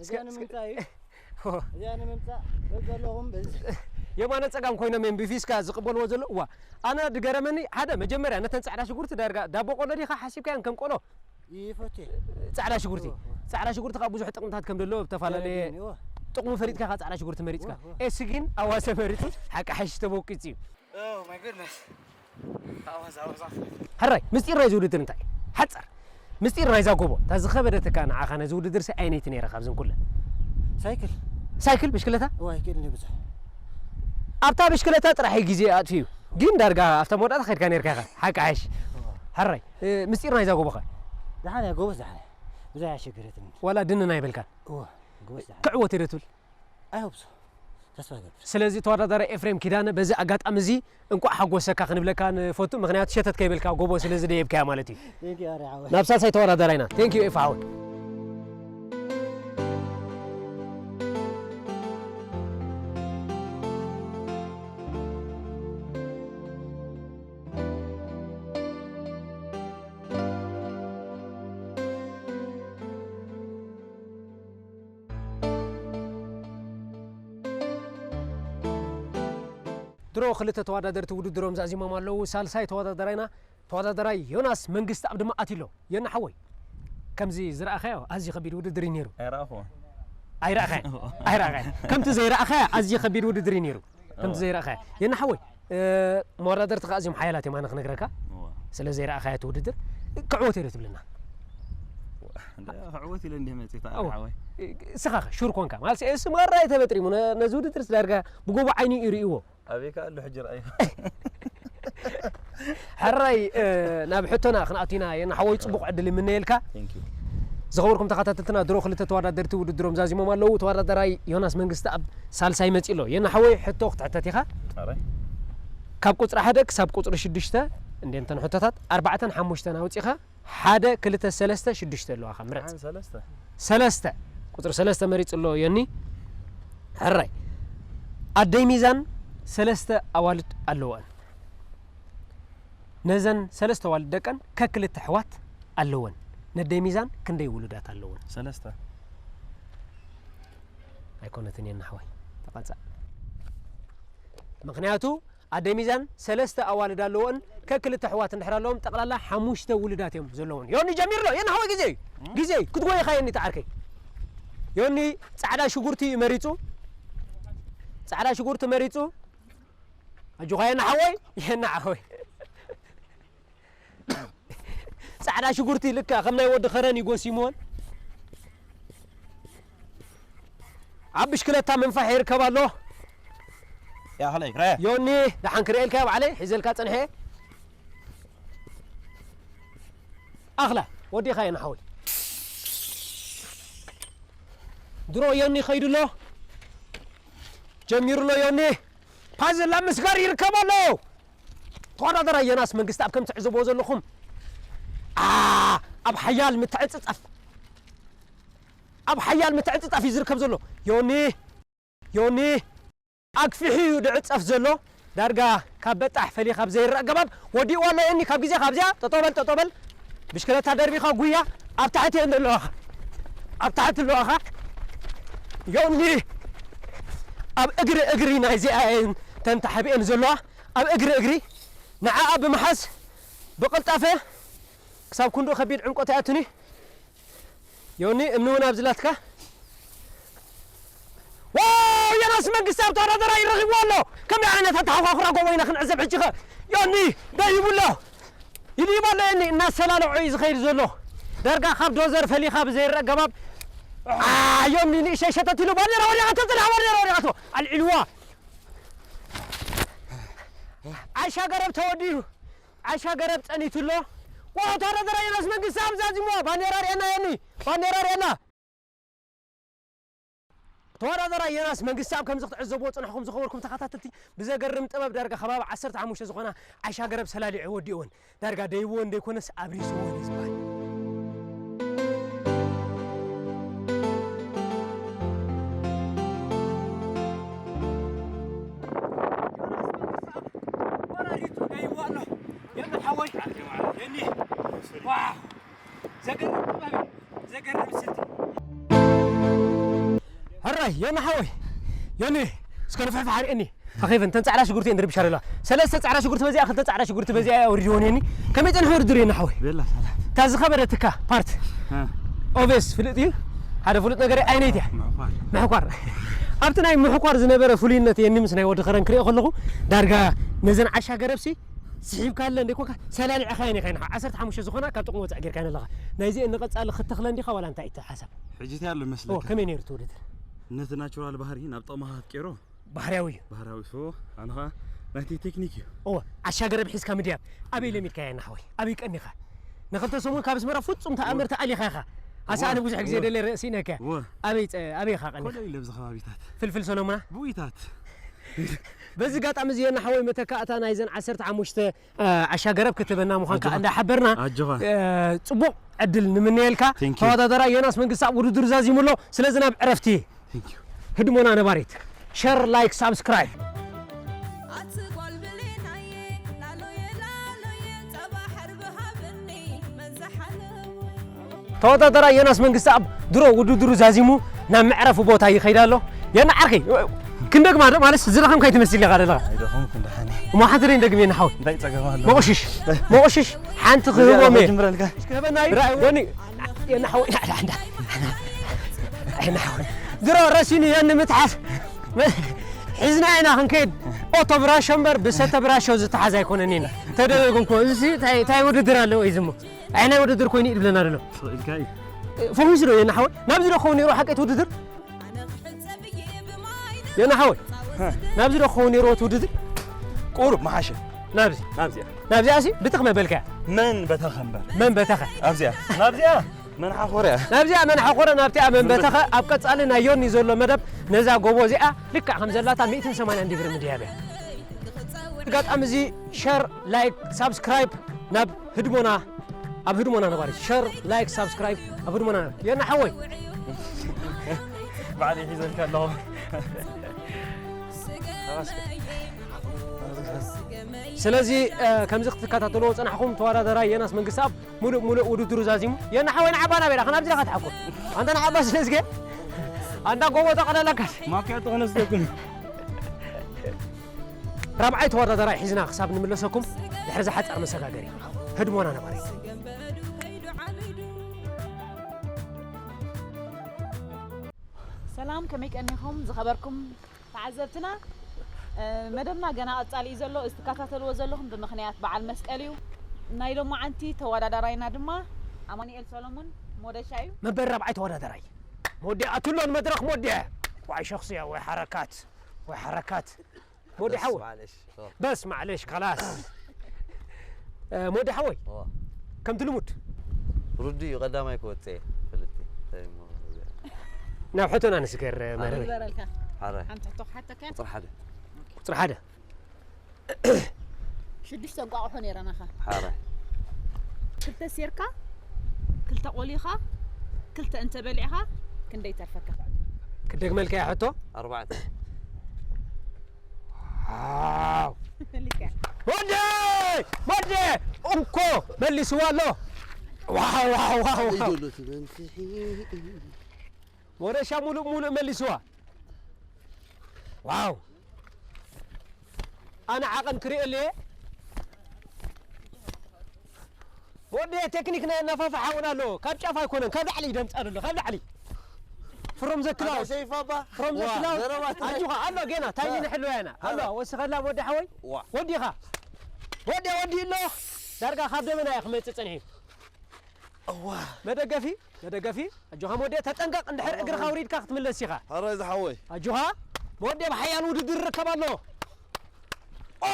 እዚኣ እስከ፣ እስከ። ንምምጻእ እዩ። ኦ። እዚኣ ንምምጻእ በዚ ዘለኹም በዚ። የማነ ጸጋም ኮይኖም እዮም ብፊስካ ዝቕበልዎ ዘለዉ። እዋ፣ ኣነ ድገረመኒ፣ ሓደ መጀመርያ ነተን ጻዕዳ ሽጉርቲ ዳርጋ ዳቦ ቆሎ ዲኻ ሓሲብካየን ከም ቆሎ? ይፈትየ። ጻዕዳ ሽጉርቲ። እዋ፣ እዋ። ጻዕዳ ሽጉርቲ ካብ ብዙሕ ጥቕምታት ከም ዘለዎ ብተፈላለየ ዳርጋ እዋ። ጥቕሙ ፈሊጥካ ኢኻ ጻዕዳ ሽጉርቲ መሪጽካ። እዋ፣ እዋ። ኤሲ ግን ኣዋሰ መሪጹ ሓቂ ሓይሽ ተበቂጹ እዩ። Oh my goodness. That was, that was awful. ሕራይ፣ ምስጢር ናይዚ ውድድር እንታይ? ሓጻር። ምስጢር ናይዛ ጎቦ። እታ ዝኸበደትካ ንዓኻ ነዚ ውድድር ሲ ኣየነይቲ ነይራ ካብዘን ኩለን? ሳይክል። ሳይክል፣ ብሽክለታ? እዋ፣ ኣይክእልን እየ ብዙሕ። ኣብታ ብሽክለታ ጥራሕ እዩ ግዜ ኣጥፊኡ። ግን ዳርጋ ኣብታ መወዳእታ ከድካ ነርካ ኢኻ። ሓቂ ሓይሽ። እዋ። ሕራይ፣ እ፣ ምስጢር ናይዛ ጎቦ ኸ? ደሓን እያ፣ ጎበዝ ደሓን እያ። ብዙሕ ኣየሸገረትኒ። ዋላ ድንን ኣይበልካን? እዋ፣ ጎበዝ ደሓን። ክዕወት እየ ዶ ትብል? I hope so. ተስፋ እገብር። ስለዚ ተወዳዳራይ ኤፍሬም ኪዳነ፣ በዚ ኣጋጣሚ እዚ እንቋዕ ሓጎሰካ ክንብለካ ንፈቱ፣ ምኽንያቱ ሸተት ከይበልካ ጎቦ ስለ ዝደየብካያ ማለት እዩ። Thank you፣ ኣረ ሓወይ። ናብ ሳልሳይ ተወዳዳራይና። Thank you ኤፋ ሓወይ። ድሮ ክልተ ተወዳደርቲ ውድድሮም ዛዚሞም ኣለዉ። ሳልሳይ ተወዳዳራይና ተወዳዳራይ ዮናስ መንግስቲ ኣብ ድማ ኣትዩ ኣሎ። ዮና ሓወይ፣ ከምዚ ዝረኣኻዮ ኣዝዩ ከቢድ ውድድር እዩ ነይሩ። ኣይረኣኹዎን። ኣይረኣኻዮ? ኣይረኣኻዮ። ከምቲ ዘይረኣኻዮ ኣዝዩ ከቢድ ውድድር እዩ ነይሩ። ከምቲ እወ። ዘይረኣኻዮ። ዮና ሓወይ፣ እ፣ መወዳደርቲ ከኣ ኣዝዮም ሓያላት እዮም፣ ኣነ ክነግረካ። እወ። ስለ ዘይረኣኻዮ እቲ ውድድር፣ ክዕወት እየ ዶ ትብለና? እንደ ክዕወት ኢለ እንዲህ መጽእ፣ እወ። ሓወይ። እስኻ ኸ ሹር ኮንካ? ማለት፣ እሱ ማራ እዩ ተበጥሪሙ፣ ነ-፣ ነዚ ውድድር ዳርጋ ብጎቦ ዓይኑ እዩ ይርእይዎ። ኣበይ ከ ኣሎ ሕጂ ረኣዩ? ሕራይ፣ እ፣ ናብ ሕቶና ክንኣቱ ኢና። የና ሓወይ፣ ጽቡቕ ዕድል ይምነየልካ። Thank you። ዝኸበርኩም ተኸታተልትና፣ ድሮ ክልተ ተወዳደርቲ ውድድሮም ዛዚሞም ኣለዉ። ተወዳዳራይ ዮናስ መንግስቲ ኣብ ሳልሳይ መጺኡ ኣሎ። የና ሓወይ፣ ሕቶ ክትሕተት ኢኻ። ኣረ። ካብ ቁጽሪ ሓደ ክሳብ ቁጽሪ ሽዱሽተ፣ እንዴ፣ እንተን ሕቶታት፣ ኣርባዕተን ሓሙሽተን ኣውጺኻ፣ ሓደ፣ ክልተ፣ ሰለስተ፣ ሽዱሽተ ኣለዋኻ፣ ምረጽ። ሓደ፣ ሰለስተ። ሰለስተ። ቁጽሪ ሰለስተ መሪጹ ኣሎ ዮኒ። ሕራይ። ኣደይ ሚዛን ሰለስተ ኣዋልድ ኣለወን። ነዘን ሰለስተ ኣዋልድ ደቀን ከክልተ ኣሕዋት ኣለወን። ነደይ ሚዛን ክንደይ ውሉዳት ኣለወን? ሰለስተ። ኣይኮነትን እየን ኣሕዋይ። ተቐጻዕ። ምኽንያቱ ኣደ ሚዛን ሰለስተ ኣዋልድ ኣለወን፣ ከክልተ ኣሕዋት እንድሕር ኣለዎም፣ ጠቕላላ ሓሙሽተ ውሉዳት እዮም ዘለውን። ዮኒ ጀሚርሎ፣ የና ሓወይ ግዜ እዩ። ግዜ እዩ። ክትጎይኻ የኒ ተዓርከይ። ዮኒ ጻዕዳ ሽጉርቲ እዩ መሪጹ። ጻዕዳ ሽጉርቲ መሪጹ። ኣጆኻ የና ሓወይ፣ የና ሓወይ። ጻዕዳ ሽጉርቲ ልክዕ ከም ናይ ወዲ ኸረን እዩ ጎሲምወን። ኣብ ብሽክለታ ምንፋሕ ይርከብ ኣሎ። ያ ኸለይ፣ ረ። ዮኒ፣ ደሓን ክርእየልካ እየ ባዕለይ፣ ሒዘልካ ጸንሐ። ኣኽላ ወዲኻ የና ሓወይ። ድሮ ዮኒ ኸይዱ ኣሎ። ጀሚሩ ኣሎ ዮኒ። ፓዝል ኣብ ምስጋር ይርከብ ኣሎ። ተወዳደራይ ዮናስ መንግስቲ ኣብ ከም ትዕዘብዎ ዘለኹም፣ ኣ፣ ኣብ ሓያል ምትዕጽጻፍ፣ ኣብ ሓያል ምትዕጽጻፍ እዩ ዝርከብ ዘሎ። ዮኒ፣ ዮኒ፣ ኣግፊሑ እዩ ድዕጸፍ ዘሎ። ዳርጋ ካብ በጣሕ ፈሊኻ ኣብ ዘይረእ ኣገባብ ወዲእዎ ኣሎ። ዮኒ፣ ካብ ግዜ ካብዚኣ ጠጠው በል፣ ጠጠው በል። ብሽክለታ ደርቢኻ ጉያ። ኣብ ታሕቲ እየን ዘለዋኻ። ኣብ ታሕቲ ኣለዋኻ። ዮኒ፣ ኣብ እግሪ እግሪ ናይዚኣ እየን ተንተሓቢአን ዘለዋ። ኣብ እግሪ እግሪ ንዓኣ ብምሓዝ ብቕልጣፈ ክሳብ ክንድኡ ከቢድ ዕምቆት ኣይኣቱን እዩ። ዮኒ፣ እምኒ እውን ኣብዚ ላትካ። ዋው፣ ዮናስ መንግስቲ ኣብ ተወዳደራይ ረኺብዎ ኣሎ። ከመይ ዓይነት ኣተሓዃኹራ ጎቦ ኢና ክንዕዘብ ሕጂ ኸ? ዮኒ፣ ደይቡ ኣሎ። ይድይብ ኣሎ ዮኒ፣ እናሰላለዖ እዩ ዝኸይድ ዘሎ። ዳርጋ ካብ ዶዘር ፈሊኻ ብዘይረአ ኣገባብ። ኣ፣ ዮኒ ንእሽተይ ሸተት ኢሉ ባንዴራ ወዲቓቶ፣ ጽንሓ ባንዴራ ወዲቓቶ። ኣልዒልዋ። ዓሻ ገረብ ተወዲኡ። ዓሻ ገረብ ጸኒቱ ኣሎ። ዋው፣ ተወዳደራይ ዮናስ መንግስቲ ኣብ ዛዚምዋ። ባንዴራ ርኤና ዮኒ፣ ባንዴራ ርኤና። ተወዳደራይ ዮናስ መንግስቲ ኣብ ከምዚ ክትዕዘብዎ ጽናሕኩም ዝኸበርኩም ተኸታተልቲ፣ ብዘገርም ጥበብ ዳርጋ ከባቢ ዓሰርተ ሓሙሽተ ዝኾና ዓሻ ገረብ ሰላሊዑ ወዲእወን። ዳርጋ ደይብወን ደይኮነስ ኣብሪስወን እዩ ዝበሃል። ወራሪቱ ደይብዋ ኣሎ። የኒ ሓወይ፣ የኒ። ዋው። ዘገርም ጥበብ እዩ። ዘገርም ስልቲ። ሕራይ፣ ዮኒ ሓወይ። ዮኒ፣ እስከ ንፍሕፍሕ ኣርእየኒ። ኣኼፈን፣ ተን ጻዕዳ ሽጉርቲ እየን ድርብሻ ዘለዋ። ሰለስተ ጻዕዳ ሽጉርቲ በዚኣ፣ ክልተ ጻዕዳ ሽጉርቲ በዚኣ እያ ኣውሪድወን ዮኒ። ከመይ ጸኒሑ ውድድር ዮኒ ሓወይ? ቤላ፣ ሰላም። እታ ዝኸበደትካ ፓርት? እ። ኦቤስ፣ ፍሉጥ እዩ። ሓደ ፍሉጥ ነገር ኣይነይቲ እያ። ምሕኳር። ምሕኳር። ኣብቲ ናይ ምሕኳር ዝነበረ ፍሉይነት የኒ ምስ ናይ ወዲ ኸረን ክሪኦ ከለኹ፣ ዳርጋ ነዘን ዓሻ ገረብሲ ስሒብካለን ደይኮንካ፣ ሰላሊዕኻየን ኢኻ፣ ንሓ ዓሰርተ ሓሙሽተ ዝኾና ካብ ጥቕሚ ወጻኢ ጌርካየን ኣለኻ። ናይዚአን ንቐጻሊ ክትተኽለን ዲኻ ዋላ እንታይ እቲ ሓሳብ? ሕጂ እንታይ ኣሎ መስለካ? ኦ፣ ከመይ ነይሩ እቲ ውድድር? ነቲ ናቹራል ባህሪ ናብ ጥቕምኻ ክትቀይሮ። ባህርያዊ እዩ። ባህርያዊ፣ ሶ፣ ኣነ ኸኣ ናይቲ ቴክኒክ እዩ። ኦ፣ ዓሻ ገረብ ሒዝካ ምድያብ። ኣበይ ለሚድካያ ንሓወይ? ኣበይ ቀኒኻ? ንኽልተ ሰሙን ካብ ኣስመራ ፍጹም ተኣምር ተኣሊኻ ኢኻ። ኣሳ ኣነ ብዙሕ ግዜ ደለ ርእሲ ነከ። እወ። ኣበይ ጸ-፣ ኣበይ ኢኻ ቀኒኻ? ኮለል ኢለ ኣብዚ ከባቢታት። ፍልፍል ሰሎሙና? ብዊታት። በዚ ኣጋጣሚ እዚ ዮኒ ሓወይ መተካእታ ናይዘን ዓሰርተ ሓሙሽተ፣ እ፣ ዓሻ ገረብ ክትበና ምዃንካ ኣጆኻ። እንዳሓበርና፣ ኣጆኻ። እ፣ ጽቡቕ ዕድል ንምነየልካ። Thank you። ተወዳደራይ ዮናስ መንግስቲ ኣብ ውድድር ዛዚሙ ኣሎ። ስለዚ ናብ ዕረፍቲ። Thank you። ህድሞና ነባሪት። ሸር፣ ላይክ፣ ሳብስክራይብ። ኣቲ ጓል ብሌናየ፣ ላሎየ፣ ላሎየ፣ ጸባ ሕርቢ ሃብኒ፣ መን ዝሓለወ? ተወዳደራይ ዮናስ መንግስቲ ኣብ ድሮ ውድድሩ ዛዚሙ ናብ መዕረፊ ቦታ ይኸይድ ኣሎ። የና ዓርኪ፣ ክንደግማ ዶ ማለት ዝደኸምካ ኣይትመስል ኢኻ ዘለኻ። ኣይደኸምኩ እንደሓኒ። እሞ ሓንቲ ደይ እንደግም የና ሓወይ። እንታይ ጸገም ኣሎ? መቑሽሽ፣ መቑሽሽ ሓንቲ እዚኣ ክህቦም እየ። ክጅምረልካ። እስኪ ህበና እዩ። ራእይ ወኒ፣ የና ሓወይ፣ ናዕዳ፣ ናዕዳ። የና ሓወይ። ድሮ ረሲኑ የኒ ምትሓዝ። ሒዝና ኢና ክንከይድ። ኦቶ ብራሾ እምበር ብሰተ ብራሾ ዝተሓዝ ኣይኮነን ኢና። ተደጋግምኩ። እዚ እንታይ፣ እንታይ ውድድር ኣለዎ እዩ ዝሞ? ኣይ ናይ ውድድር ኮይኑ እዩ ዝብለና ዘሎ። ስቕ ኢልካ እዩ። ፈኺሱ ዶ የና ሓወይ? ናብዚ ዶ ክኸውን ነይሩ ሓቀይት ውድድር? የና ሓወይ። ሀ። ናብዚ ዶ ክኸውን ነይሩ እቲ ውድድር? ቁሩብ መሓሸ። ናብዚ? ናብዚኣ። ናብዚኣ ሲ ብትኽ መበልካያ? መን በተኸ እምበር? መን በተኸ? ኣብዚኣ። ናብዚኣ መን ሓኾረ? ናብዚኣ መን ሓኾረ፣ ናብቲኣ መን በተኸ? ኣብ ቀጻሊ ናይ ዮኒ ዘሎ መደብ ነዛ ጎቦ እዚኣ ልክዕ ከም ዘላታ ሚእትን ሰማንያን ዲግሪ ምድያብ እያ። ኣጋጣሚ እዚ ሸር፣ ላይክ፣ ሳብስክራይብ ናብ ህድሞና፣ ኣብ ህድሞና ነባሪት። ሸር፣ ላይክ፣ ሳብስክራይብ ኣብ ህድሞና ነባሪት። የና ሓወይ። ባዕለይ ሒዘልካ ኣለኹ። ስለዚ፣ እ፣ ከምዚ ክትከታተልዎ ጸናሕኩም ተወዳደራይ ዮናስ መንግስተኣብ ሙሉእ ሙሉእ ውድድሩ ዛዚሙ። የና ሓወይ ንዓባ ናበይ ኢኻ? ናብዚ ኢኻ ትሓኩር። ኣንታ ንዓባ ስለ ዝገ-፣ ኣንታ ጎቦ ተቐለለካስ። ማፍያ ተቐነስተኩም። ራብዓይ ተወዳዳራይ ሒዝና ክሳብ ንምለሰኩም ድሕሪ ዝሓጸር መሰጋገሪ ህድሞና ነባሪ። ሰላም፣ ከመይ ቀኒኹም ዝኸበርኩም ተዓዘብትና? እ፣ መደብና ገና ቀጻሊ እዩ ዘሎ። እዚ ትከታተልዎ ዘለኹም ብምኽንያት በዓል መስቀል እዩ። ናይ ሎማዓንቲ ተወዳዳራይና ድማ ኣማኑኤል ሰሎሙን ሞደሻ እዩ። መበል ራብዓይ ተወዳዳራይ ሞዲኣ ትሎን መድረኽ ሞዲኣ። ዋይ ሸኽስያ፣ ወይ ሓረካት፣ ወይ ሓረካት። ሞዲ በስ ሓወይ። ማዕለሽ። ኦ። በስ ማዕለሽ፣ ካላስ። እ፣ ሞዲ ሓወይ። ኦ። ከምቲ ልሙድ። ርዱ እዩ፣ ቀዳማይ ክወጽእ እየ። ፍልጥቲ። እንታይ እሞ እዚኣ? ናብ ሕቶና ንስገር መረበይ። ይበረልካ። ሓራይ። ሓንቲ ሕቶ ክሓተካ እያ። ቁጽሪ ሓደ። ቁጽሪ ሓደ። ሽዱሽተ እንቋቑሖ ነይረናኻ። ሓራይ። ክልተ ሴርካ፣ ክልተ ቆሊኻ፣ ክልተ እንተበሊዕኻ ክንደይ ይተርፈካ? ክደግመልካ እያ ሕቶ። ኣርባዕተ። ዋው! መሊስካ። ሞዴ! ሞዴ! እንኮ መሊስዋ ኣሎ። ዋው ዋው ዋው ዋው! ዘሎ ትበንስሒ። ወረሻ ሙሉእ ሙሉእ መሊስዋ። ዋው! ኣነ ዓቐን ክርእየሉ እየ። ወዲ ቴክኒክ ናይ ኣናፋፍሓ እውን ኣሎ። ካብ ጫፍ ኣይኮነን፣ ካብ ላዕሊ ይደምጻ ኣሎ፣ ካብ ላዕሊ። ፍሮም ዘክላው ኣታ ሰይፋባ። ፍሮም ዋ፣ ዘክላው ዘረባ ትበል። ኣጆኻ ኣሎ፣ ገና ታይሚ ንሕልዋ ኢና። ኣሎ፣ ኣሎ። ወስኸላ ወዲ ሓወይ። ዋ። ወዲኻ። ወዲ ወዲ ኣሎ። ዳርጋ ካብ ደበና እየ ክመጽእ ጸኒሑ። እዋ። መደገፊ፣ መደገፊ። ኣጆኻ ወዲ ተጠንቀቕ፣ እንድሕር እግርኻ ውሪድካ ክትምለስ ኢኻ። ሓራይ ዝሓወይ። ኣጆኻ ወዲ ብሓያል ውድድር ይርከብ ኣሎ። ኦ!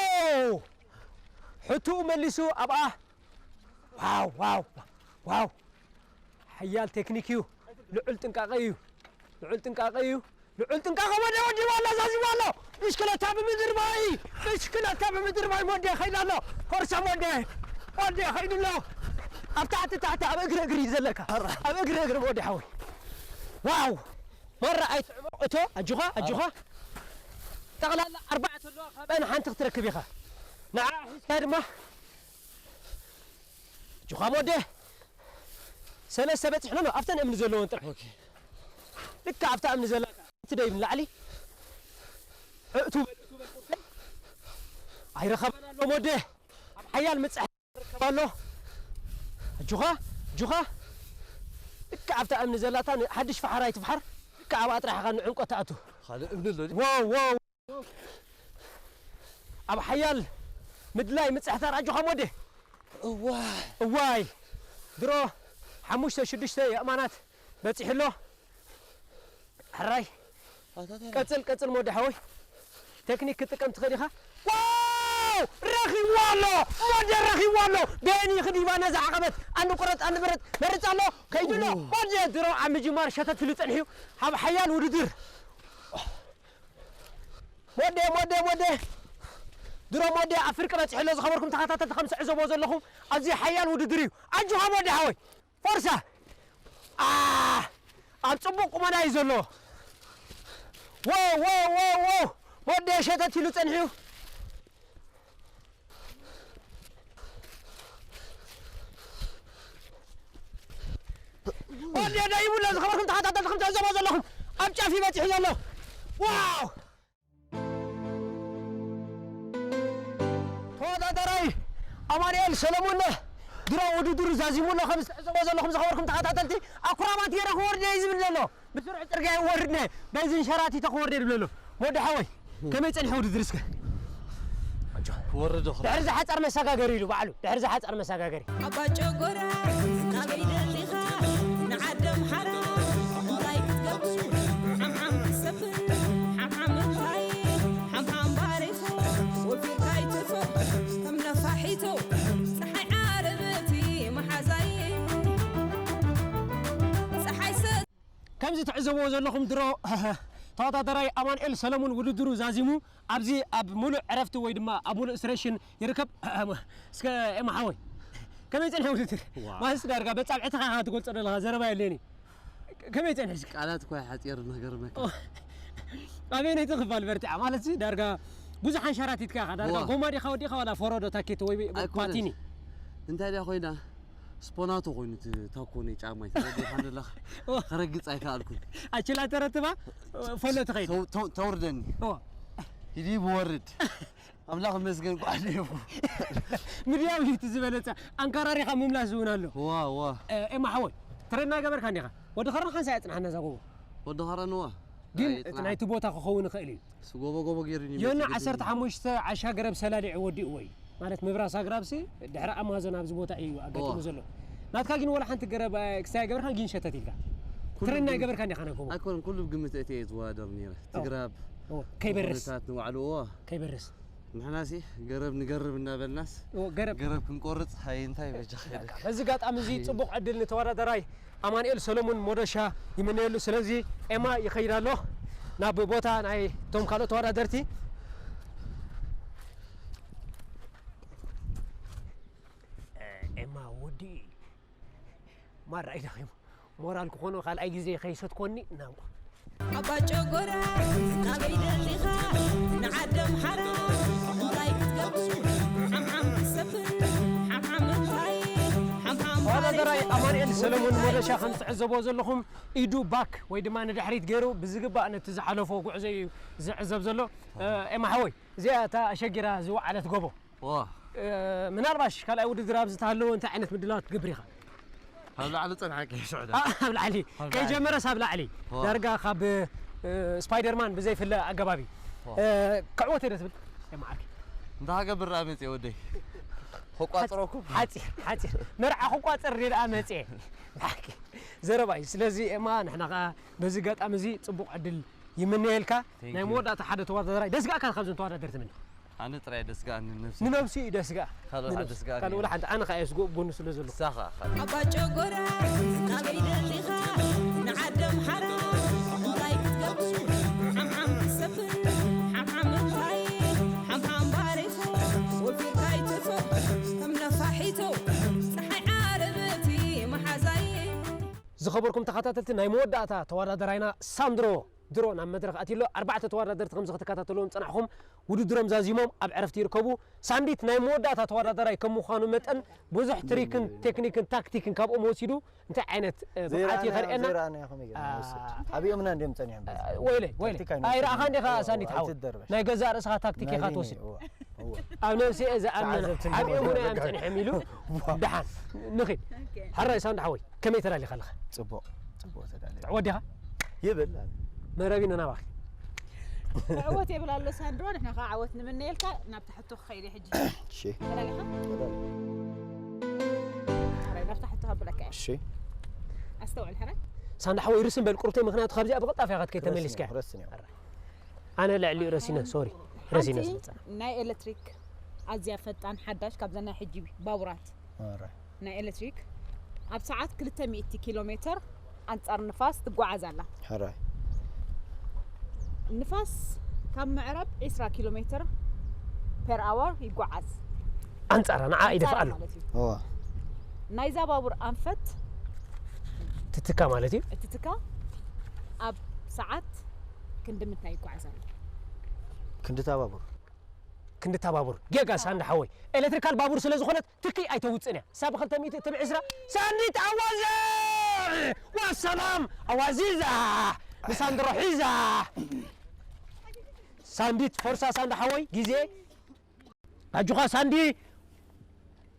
ሕቱኡ መሊሱ ኣብኣ። ዋው ዋው ዋው! ሓያል ቴክኒክ እዩ። ልዑል ጥንቃቐ እዩ። ልዑል ጥንቃቐ እዩ። ልዑል ጥንቃቐ ወዲ ወዲ ዋላ ዛዚሙ ኣሎ። ብሽክለታ ብምድርባይ፣ ብሽክለታ ብምድርባይ ወዲ ኸይድ ኣሎ። ፎርሳ ወዲ፣ ወዲ ኸይድ ኣሎ። ኣብ ታሕቲ ታሕቲ ኣብ እግሪ እግሪ እዩ ዘለካ። ኣብ እግሪ እግሪ ወዲ ሓወይ። ዋው! መራ ኣይትዕበቕ እቶ ኣጆኻ ኣጆኻ። ጠቕላላ ኣርባዕተ ኣለዋ፣ ካብኣን ሓንቲ ክትረክብ ኢኻ። ንዓ ሒዝካ ድማ ኣጆኻ ወዲ። ሰለስተ በፂሕና ነው ኣብተን እምኒ ዘለዎን ጥራሕ። ልካ ኣብታ እምኒ ዘላ እቲ ደይ ንላዕሊ። እቱ በል፣ እቱ በል ቁርተይ። ኣይረኸበን ኣሎ ወዲ። ኣብ ሓያል ምፅሕ ይርከብ ኣሎ። ኣጆኻ፣ ኣጆኻ። ልካ ኣብታ እምኒ ዘላታ ሓድሽ ፈሓር ኣይትፍሓር። ልካ ኣብኣ ጥራሕ ኢኻ ንዕምቆት ትኣቱ። ካልእ እምኒ ኣሎ ድዩ? ዋው፣ ዋው። ኣብ ሓያል ምድላይ ምፅሕታር ኣጆኻ ወዲ። እዋ። እዋይ። ድሮ ሓሙሽተ ሽዱሽተ የእማናት በፂሑ ኣሎ። ሕራይ። ኣታታ። ቀፅል፣ ቀፅል ወዲ ሓወይ። ቴክኒክ ክትጥቀም ትኽእል ኢኻ። ዋው! ረኺብዋ ኣሎ! ወዲ ረኺብዋ ኣሎ! በየን ይኽድ ይባ ነዛ ዓቐበት? ኣንዲ ቁረጥ፣ ኣንዲ ምረጥ፣ መርፅ ኣሎ! ከይዱ ኣሎ! ወዲ ድሮ ኣብ ምጅማር ሸተት ኢሉ ፀኒሑ። ኣብ ሓያል ውድድር። ወዲ፣ ወዲ፣ ወዲ። ድሮ ወዲ ኣብ ፍርቂ በፂሑ ኣሎ። ዝኸበርኩም ተኸታተልቲ ከም ትዕዘብዎ ዘለኹም ኣብዚ ሓያል ውድድር እዩ። ኣጆኻ ወዲ ሓወይ። ፎርሳ! ኣ! ኣብ ጽቡቕ ቁመና እዩ ዘሎ። ዎ፣ ዎ፣ ዎ፣ ዎ! ወዲ ሸተት ኢሉ ጸኒሑ። ወዲ ደይቡ ኣሎ። ዝኸበርኩም ተኸታተልቲ ከም ትዕዘብዎ ዘለኹም ኣብ ጫፍ እዩ በጺሑ ዘሎ። ዋው! ተወዳዳራይ ኣማኑኤል ሰለሙን ድሮ ውድድሩ ዛዚሙ ኣሎ። ከም ዝትዕዘብዎ ዘለኹም ዝኸበርኩም ተኸታተልቲ ኣኩራማት ገይረ ክወርድ እየ ዝብል ዘሎ። ብስሩዕ ጽርግያ ይወርድ እየ። በዚ ሸራቲተ ክወርድ እየ ዝብል ዘሎ። ወዲ ሓወይ ከመይ ጸኒሑ ውድድር እስከ? ክወርድ እኽእል። ድሕሪ ዝሓጻር መሰጋገሪ ኢሉ ባዕሉ። ድሕሪ ዝሓጻር መሰጋገሪ። ኣባ ጨጎራ ናበይ ደሊኻ ንዓደም ሓራ እንታይ ክትገብር ሓምሓም ክትሰብር ሓምሓም እንታይ ሓምሓም ባሪኹ ወፊርካ ይትርፎ ከም ነፋሒቶ ፀሓይ ዓረበቲ መሓዛይ ፀሓይ ሰ ከምዚ ትዕዘብዎ ዘለኹም ድሮ ተወዳዳራይ ኣማኑኤል ሰለሙን ውድድሩ ዛዚሙ ኣብዚ ኣብ ሙሉእ ዕረፍቲ ወይ ድማ ኣብ ሙሉእ ስሬሽን ይርከብ። እስከ ኤማ ሓወይ ከመይ ጸኒሑ ውድድር? ዋው። ማለት ዳርጋ በጻብዕትኻ ኢኻ ትገልጾ ዘለኻ ዘረባ የለኒ። ከመይ ጸኒሑ? ቃላት እኳ ሓጺር ነገር መካ። ኣበየነይቲ ክፋል በርቲዓ ማለት ሲ ዳርጋ ብዙሓን ሸራቲትካ ኢኻ ዳርጋ ዋው። ጎማ ዲኻ ወዲኻ ዋላ ፎሮዶ ታኬቶ ወይ ኣይኮነን። ፓቲኒ? እንታይ ድያ ኮይና? ስፖናቶ ኮይኑ እቲ ታኮ ናይ ጫማ ይተረዲኻ ዘለኻ። ዋ። ከረግጽ ኣይከኣልኩን። ኣችላ ተረትባ ፈሎ ትኸይድ። ተው- ተው- ተውርደኒ። ኦ፣ ሂዲ ብወርድ። ኣምላኽ ይመስገን ቋዕ ደይቡ። ምድያው እዩ እቲ ዝበለጸ ኣንካራሪኻ ምምላስ እውን ኣሎ። ዋ ዋ። እ፣ ኤማ ሓወይ ትረና ገበርካ እንዲኻ። ወዲ ኸረን ሓንሳ እያ ጽንሓና እዛ ጎቦ። ወዲ ኸረንዋ። ግን ኣይ፣ እቲ ጽናሕ። ናይቲ ቦታ ክኸውን ይኽእል እዩ። ስጎቦ ጎቦ ገይሩኒ ዮና መጽእ ዓሰርተ ሓሙሽተ ዓሻ ገረብ ሰላሊዑ ወዲእዎ እዩ። ማለት ምብራስ ኣግራብሲ ድሕሪ ኣማዞን ኣብዚ ቦታ እዩ ኣጋጢሙ ኦ። ዘሎ። ናትካ ግን ወላ ሓንቲ ገረብ፣ እ፣ ክሳይ ገበርካን ግን ሸተት ኢልካ። ኩሉ ትረና ግን- ገበርካ እንዲኻ ናይ ጎቦ። ኣይኮነን፣ ኩሉ ብግምት እትየ ዝወዳደር ነይረ። ትግራብ ኦ፣ ከይበርስ። ኩነታት ንባዕሉ፣ ኦ። ከይበርስ። ንሕናሲ ገረብ ንገርብ እናበልናስ ኦ፣ ገረብ። ገረብ ክንቆርጽ፣ ሃይ እንታይ በጃ ኸይደ። በዚ ኣጋጣሚ እዚ ጽቡቕ ዕድል ንተወዳደራይ ኣማኑኤል ሰሎሙን ሞደሻ ይምነየሉ። ስለዚ ኤማ ይኸይድ ኣሎ ናብ ቦታ ናይ ቶም ካልኦት ተወዳደርቲ። ኤማ ወዲ ማራ እዩ ደኺሙ። ሞራል ክኾኖ ካልኣይ ግዜ ከይሰትኮኒ እናንኳ። ኣባ ጨጎራ ካበይ ደሊኻ ንዓዲ ኣምሓራ እንታይ ክትገብር ሓምሓም ክትሰፍር ሓምሓም እንታይ ሓምሓም ተወዳደራይ ኣማኑኤል ሰለሞን ሞደሻ ከም ትዕዘቦ ዘለኹም ኢዱ ባክ ወይ ድማ ንድሕሪት ገይሩ ብዝግባእ ነቲ ዝሓለፎ ጉዕዞ እዩ ዝዕዘብ ዘሎ። ኤማ ሓወይ እዚኣ እታ ኣሸጊራ ዝወዓለት ጎቦ። ዋ። ምናልባሽ ካልኣይ ውድድር ኣብዚ ተሃለወ እንታይ ዓይነት ምድላዋት ክትገብር ኢኻ? ኣብ ላዕሊ ጸንሓ ከይስዕዳ። ኣብ ላዕሊ ኣብ ላዕሊ። ከይጀመረስ ኣብ ላዕሊ ዋ። ዳርጋ ካብ ስፓይደርማን ብዘይፍለ ኣገባቢ ዋ። ክዕወት እየ ዶ ትብል? የማዓርኪ እንታ ሃገብር ደኣ መጽየ ወደይ። ክቋጽረኩም። ሓጺር ሓጺር መርዓ ክቋጽር ደኣ መጽየ። ዘረባ እዩ። ስለዚ ኤማ ንሕና ከኣ በዚ ኣጋጣሚ እዚ ጽቡቕ ዕድል ይምነየልካ። ናይ መወዳእታ ሓደ ተወዳዳራይ ደስጋእካ ካብዞም ተወዳደርቲ ምን ኣነ ጥራይ ደስጋእኒ ንነብሲ። ንነብሲ እዩ ደስጋእ። ካልእ ንነብሲ። ደስጋእኒ ካልእ ወላ ሓንቲ ኣነ ከኣ እየ ስጉእ ጎኑ ስለ ዘለኹ። ሳኻ ካልእ ኣባ ጨጎራ ካበይ ደሊኻ ንዓዲ ኣምሓራ እንታይ ክትገብር ሓምሓም ክትሰፍር ሓምሓም እንታይ ሓምሓም ባሪኹ ወፊርካ ይትፎ ከም ነፋሒቶ ፀሓይ ዓረብቲ መሓዛይ። ዝኸበርኩም ተኸታተልቲ ናይ መወዳእታ ተወዳደራይና ሳንድሮ ድሮ ናብ መድረኽ ኣትዩ ኣሎ። ኣርባዕተ ተወዳደርቲ ከምዚ ክትከታተልዎም ዝጸናሕኹም ውድድሮም ዛዚሞም ኣብ ዕረፍቲ ይርከቡ። ሳንዲት ናይ መወዳእታ ተወዳዳራይ ከም ምዃኑ መጠን ብዙሕ ትሪክን ቴክኒክን ታክቲክን ካብኦም ወሲዱ እንታይ ዓይነት ብቕዓት እዩ ከርእየና? ዘይረኣናዮ ከመይ ጌርና ንወስድ? ኣቢኦምና እንድዮም ጸኒሖም በዚ። ወይለይ ወይለይ። ታክቲክ ኣይንወስድን። ኣይረኣኻን ዲኻ ሳንዲት ሓወይ? ኣይትደርበሽ። ናይ ገዛእ ርእስኻ ታክቲክ ኢኻ ትወስድ። እወ፣ እወ። ኣብ ነብሲ እየ ዝኣምን። ተዓዘብቲ ሓቢኦም እውን እዮም ጸኒሖም ኢሉ። ደሓን ንኺድ። ሓራይ ሳንዲ ሓወይ። ከመይ ተዳሊኻ ኣለኻ? ጽቡቕ፣ ጽቡቕ ተዳሊኻ። ወዲኻ? ይብል። መረቢ ነናባኺ። ዕወት የብል ኣሎ ሳንድሮ፣ ንሕና ከዓ ዓወት ንምነየልካ። ናብታ ሕቶ ክኸይድ እየ ሕጂ። እሺ። ተዳሊኻ? ተዳሊኻ። ሕራይ፣ ናብታ ሕቶ ከብለካ እየ። እሺ። ኣስተውዕል ሕራይ። ሳንዲ ሓወይ ርስን በል ቁርብተይ፣ ምኽንያቱ ካብዚኣ ብቐልጣፋ ኢኻ ክትከይድ ተመሊስካ። ረስን እየ፣ ረስን እየ። ኣነ ልዕሊኡ ረሲነ፣ ሶሪ። ረሲነ ሓንቲ ስለ ጸና። ናይ ኤሌክትሪክ ኣዝያ ፈጣን ሓዳሽ ካብዘን ናይ ሕጂ ባቡራት። ሕራይ። ናይ ኤሌክትሪክ ኣብ ሰዓት ክልተ ሚእቲ ኪሎ ሜትር ኣንጻር ንፋስ ትጓዓዝ ኣላ። ሕራይ። ንፋስ ካብ ምዕራብ ዒስራ ኪሎ ሜትር ፐር ኣወር ይጓዓዝ። ኣንጻራ ንዓ ኣንጻራ ይደፍኣ ኣሎ። ማለት እዩ። እዋ። ናይዛ ባቡር ኣንፈት ትትካ ማለት እዩ። እትትካ ኣብ ሰዓት ክንዲ ምንታይ ይጓዓዝ ኣሎ? ክንድታ ባቡር። ክንድታ ባቡር። ጌጋ ሳንዲ ሓወይ። ኤሌክትሪካል ባቡር ስለ ዝኾነት ትኪ ኣይተውጽእን እያ። ሳብ ክልተ ሚእቲ እትብል ዕስራ ሳንዲት ኣዋዘ! ወሰላም! ኣዋዚዛ! ንሳንድሮ ሒዛ! ሳንዲት ፎርሳ ሳንዲ ሓወይ ግዜ ኣጆኻ ሳንዲ!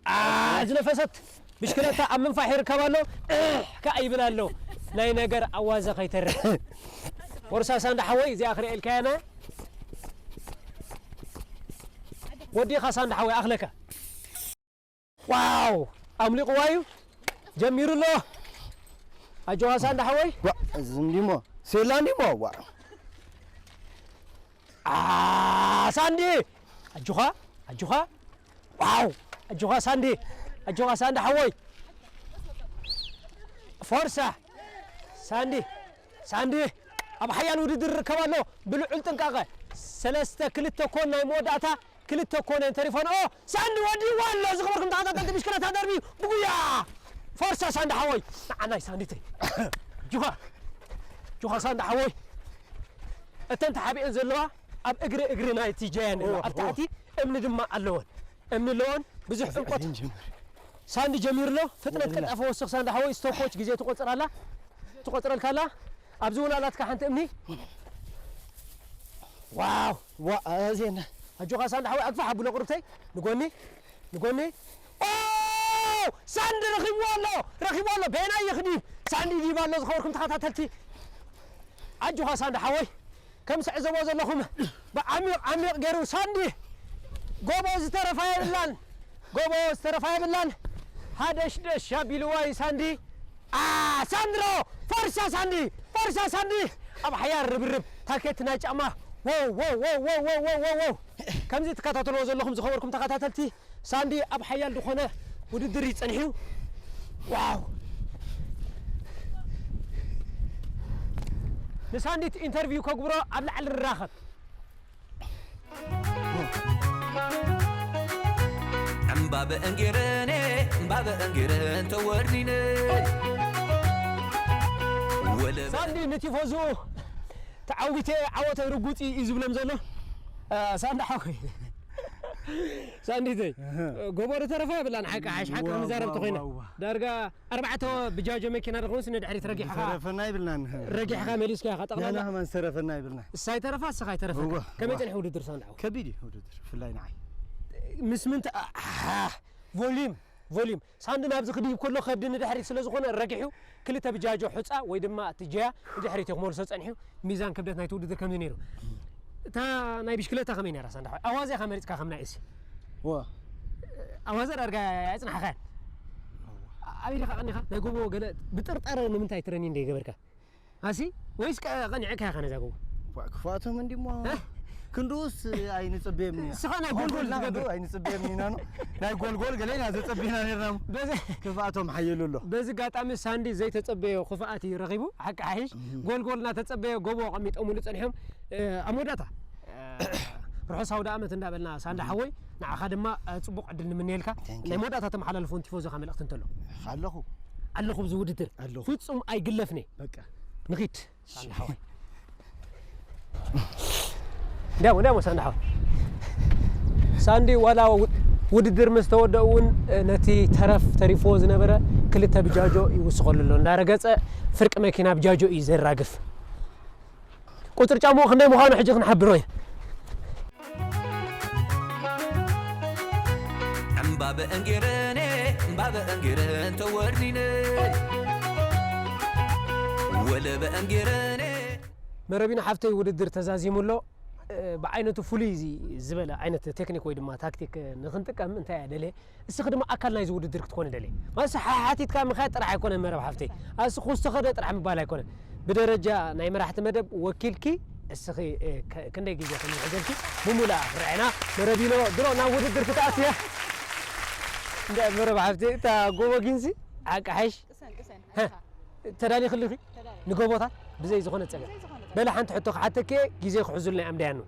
ኣ፣ ዝነፈሰት ብሽክለታ ኣብ ምንፋሕ ይርከብ ኣሎ። እሕ ከኣ ይብል ኣሎ። ናይ ነገር ኣዋዘ ከይተርፍ። ፎርሳ ሳንዲ ሓወይ እዚኣ ክርእየልካ እያ። ወዲኻ ሳንዲ ሓወይ ኣኽለካ። ዋው! ኣምሊቑዋ እዩ። ጀሚሩ ኣሎ። ኣጆኻ ሳንዲ ሓወይ። ዋ፣ እዚ እንዲሞ፣ ሴላ እንዲሞ፣ ዋ። ኣ፣ ሳንዲ! ኣጆኻ፣ ኣጆኻ። ዋው! ኣጆኻ ሳንዲ፣ ኣጆኻ ሳንዲ ሓወይ። ፎርሳ! ሳንዲ፣ ሳንዲ! ኣብ ሓያል ውድድር ይርከብ ኣሎ። ብልዑል ጥንቃቐ። ሰለስተ ክልተ ኮን ናይ መወዳእታ። ክልተ ኮነን ተሪፈን። ኦ፣ ሳንዲ ወዲእዋ ኣሎ። ዝኸበርኩም ተኸታተልቲ ብሽክለታ ደርቢ ብጉያ። ፎርሳ ሳንዲ ሓወይ። ንዓናይ ሳንዲተይ። ጁኻ። ጁኻ ሳንዲ ሓወይ። እተን ተሓቢኤን ዘለዋ ኣብ እግሪ እግሪ ናይቲ ጀያን እዋ፣ ኣብ ታሕቲ እዋ። እምኒ ድማ ኣለወን። እምኒ ኣለወን። ብዙሕ እዚኣ ዕምቆት። ጀሚር። ሳንዲ ጀሚሩ ኣሎ። ፍጥነት እምኒ። ቀልጣፈ ወስኽ ሳንዲ ሓወይ። ስቶፖች ግዜ ትቆጽር ኣላ። ትቆጽረልካ ኣላ። ኣብዚ እውን ኣላትካ ሓንቲ እምኒ። ዋው። ዋ፣ ኣዜና። ኣጆኻ ሳንዲ ሓወይ ኣግፋሕ ኣብሎ ቁርብተይ። ንጎኒ፣ ንጎኒ። ኦ! ሳንዲ ረኺብዎ ኣሎ፣ ረኺብዎ ኣሎ። በየናይ ይኽዲብ? ሳንዲ ይዲብ ኣሎ ዝኸበርኩም ተኸታተልቲ። ኣጆኻ ሳንዲ ሓወይ። ከም ትዕዘቦ ዘለኹም ብዓሚቕ ዓሚቕ ገይሩ ሳንዲ ጎቦ ዝተረፋ የብላን። ጎቦ ዝተረፋ የብላን። ሃደሽደሽ ኣቢልዋ እዩ ሳንዲ። ኣ፣ ሳንድሮ! ፎርሳ ሳንዲ! ፎርሳ ሳንዲ! ኣብ ሓያል ርብርብ ታኬት ናይ ጫማ ዋው ዋው ዋው ዋው ዋው ዋው ዋው ከምዚ ትከታተልዎ ዘለኹም ዝኸበርኩም ተኸታተልቲ፣ ሳንዲ ኣብ ሓያል ዝኾነ ውድድር እዩ ጸኒሑ። ዋው ንሳንዲት ኢንተርቪው ከግብሮ ኣብ ላዕሊ ንራኸብ። ዕምባበ እንጌረኔ ዕምባበ እንጌረን ተወርኒነ ወለበ ሳንዲ ንቲፎዙ ተዓዊተ ዓወተይ ርጉፂ እዩ ዝብሎም ዘሎ። ሳንዲ ሓወይ ሳንዲተይ ጎቦ ተረፋ የብላን። ሓቂ ሓሽ ሓቂ ክንዛረብ ተኮይና ዳርጋ ኣርባዕተ ብጃጆ መኪና ዶ ኾንስ ንድሕሪት ረጊሕኻ ተረፈና ይብልናን ረጊሕኻ መሊስካ ኢኻ ጠቕላላ ንሕና ከማን ዝተረፈና ይብልና እሳይ ተረፋ እስኻ ኣይተረፍካን እወ፣ ከመይ እወ። ጸኒሑ ውድድር ሳንድሓው ከቢድ እዩ ውድድር ብፍላይ ንዓይ ምስ ምንታ ቮሊም ቮሊም ሳንድ ናብዚ ክድይብ ከሎ ከብዲ ንድሕሪት ስለ ዝኾነ ረጊሑ ክልተ ብጃጆ ሑጻ ወይ ድማ እቲ ጀያ ንድሕሪት እዩ ክመልሶ ጸኒሑ ሚዛን ክብደት ናይቲ ውድድር ከምዚ ነይሩ እታ ናይ ብሽክለታ ከመይ ነራ ሳንድሓው ኣዋዚኻ መሪጽካ ከም ናይ እሲ ወ ኣዋዘር ኣርጋ ኣይጽናሕኻን ኣበይ ዲኻ ቀኒኻ ናይ ጎቦ ገለ ብጥርጣረ ንምንታይ ትረኒ እንደ ይገበርካ ኣሲ ወይስ ቀኒዕካ ኢኻ ነዛ ጎቦ ክፋቶም እንዲሞ ክንዱስ ኣይንጽበየም ኢና ስኻ ናይ ጎልጎል ዝገብር ኣይንጽበየም ኢና ነው ናይ ጎልጎል ገለ ኢና ዘጸቢና ነርና በዚ ክፋቶም ሓየሉ ኣሎ በዚ ጋጣሚ ሳንዲ ዘይተጸበዮ ክፍኣት እዩ ረኺቡ ሓቂ ሓይሽ ጎልጎልና ተጸበዮ ጎቦ ኣቐሚጦምሉ ጸኒሖም ኣብ መወዳእታ ርሑስ ኣውደ ኣመት እንዳበልና ሳንዳ ሓወይ ንዓኻ ድማ ጽቡቕ ዕድል ንምንየልካ ናይ መወዳእታ ተመሓላልፎ ንቲፎዞኻ መልእኽቲ እንተሎ ኣለኹ ኣለኹ ኣብዚ ውድድር ኣለኹ ፍጹም ኣይግለፍኒ በቃ ንኺድ ሳንዳ ሓወይ እንዲያሞ እንዲያሞ ሳንዳ ሓወይ ሳንዲ ዋላ ውድድር ምስ ተወደኡ እውን ነቲ ተረፍ ተሪፍዎ ዝነበረ ክልተ ብጃጆ ይውስኸሉ ኣሎ እንዳረገጸ ፍርቂ መኪና ብጃጆ እዩ ዘራግፍ ቁጽሪ ጫምኡ ክንደይ ምዃኑ ሕጂ ክንሓብሮ እዩ። ዕምባበ እንጌረኔ ዕምባበ እንጌረን ተወርኒነ ወለበ እንጌረኔ መረቢና ሓፍተይ ውድድር ተዛዚሙ ኣሎ። ብዓይነቱ ፍሉይ ዝበለ ዓይነት ቴክኒክ ወይ ድማ ታክቲክ ንክንጥቀም እንታይ እያ ደልየ እስኺ ድማ ኣካል ናይዚ ውድድር ክትኮኒ ደልየ ማለት ሓሓቲትካ ምኻድ ጥራሕ ኣይኮነን መረብ ሓፍተይ ኣስኺ ዝተኸደ ጥራሕ ምባል ኣይኮነን ብደረጃ ናይ መራሕቲ መደብ ወኪልኪ እስኺ ክንደይ ግዜ ከም ዝሕዘልኪ ብሙሉኣ ክርኣና መረቢኖ ድሮ ናብ ውድድር ክትኣትያ እንዳ መረብ ሓፍተይ እታ ጎቦ ጊንሲ ዓቃሓይሽ ተዳሊኺ ኣለኺ ንጎቦታት ብዘይ ዝኾነ ፀገም በለ ሓንቲ ሕቶ ክሓተኪ ግዜ ክሕዙልና እዮም ደያኑ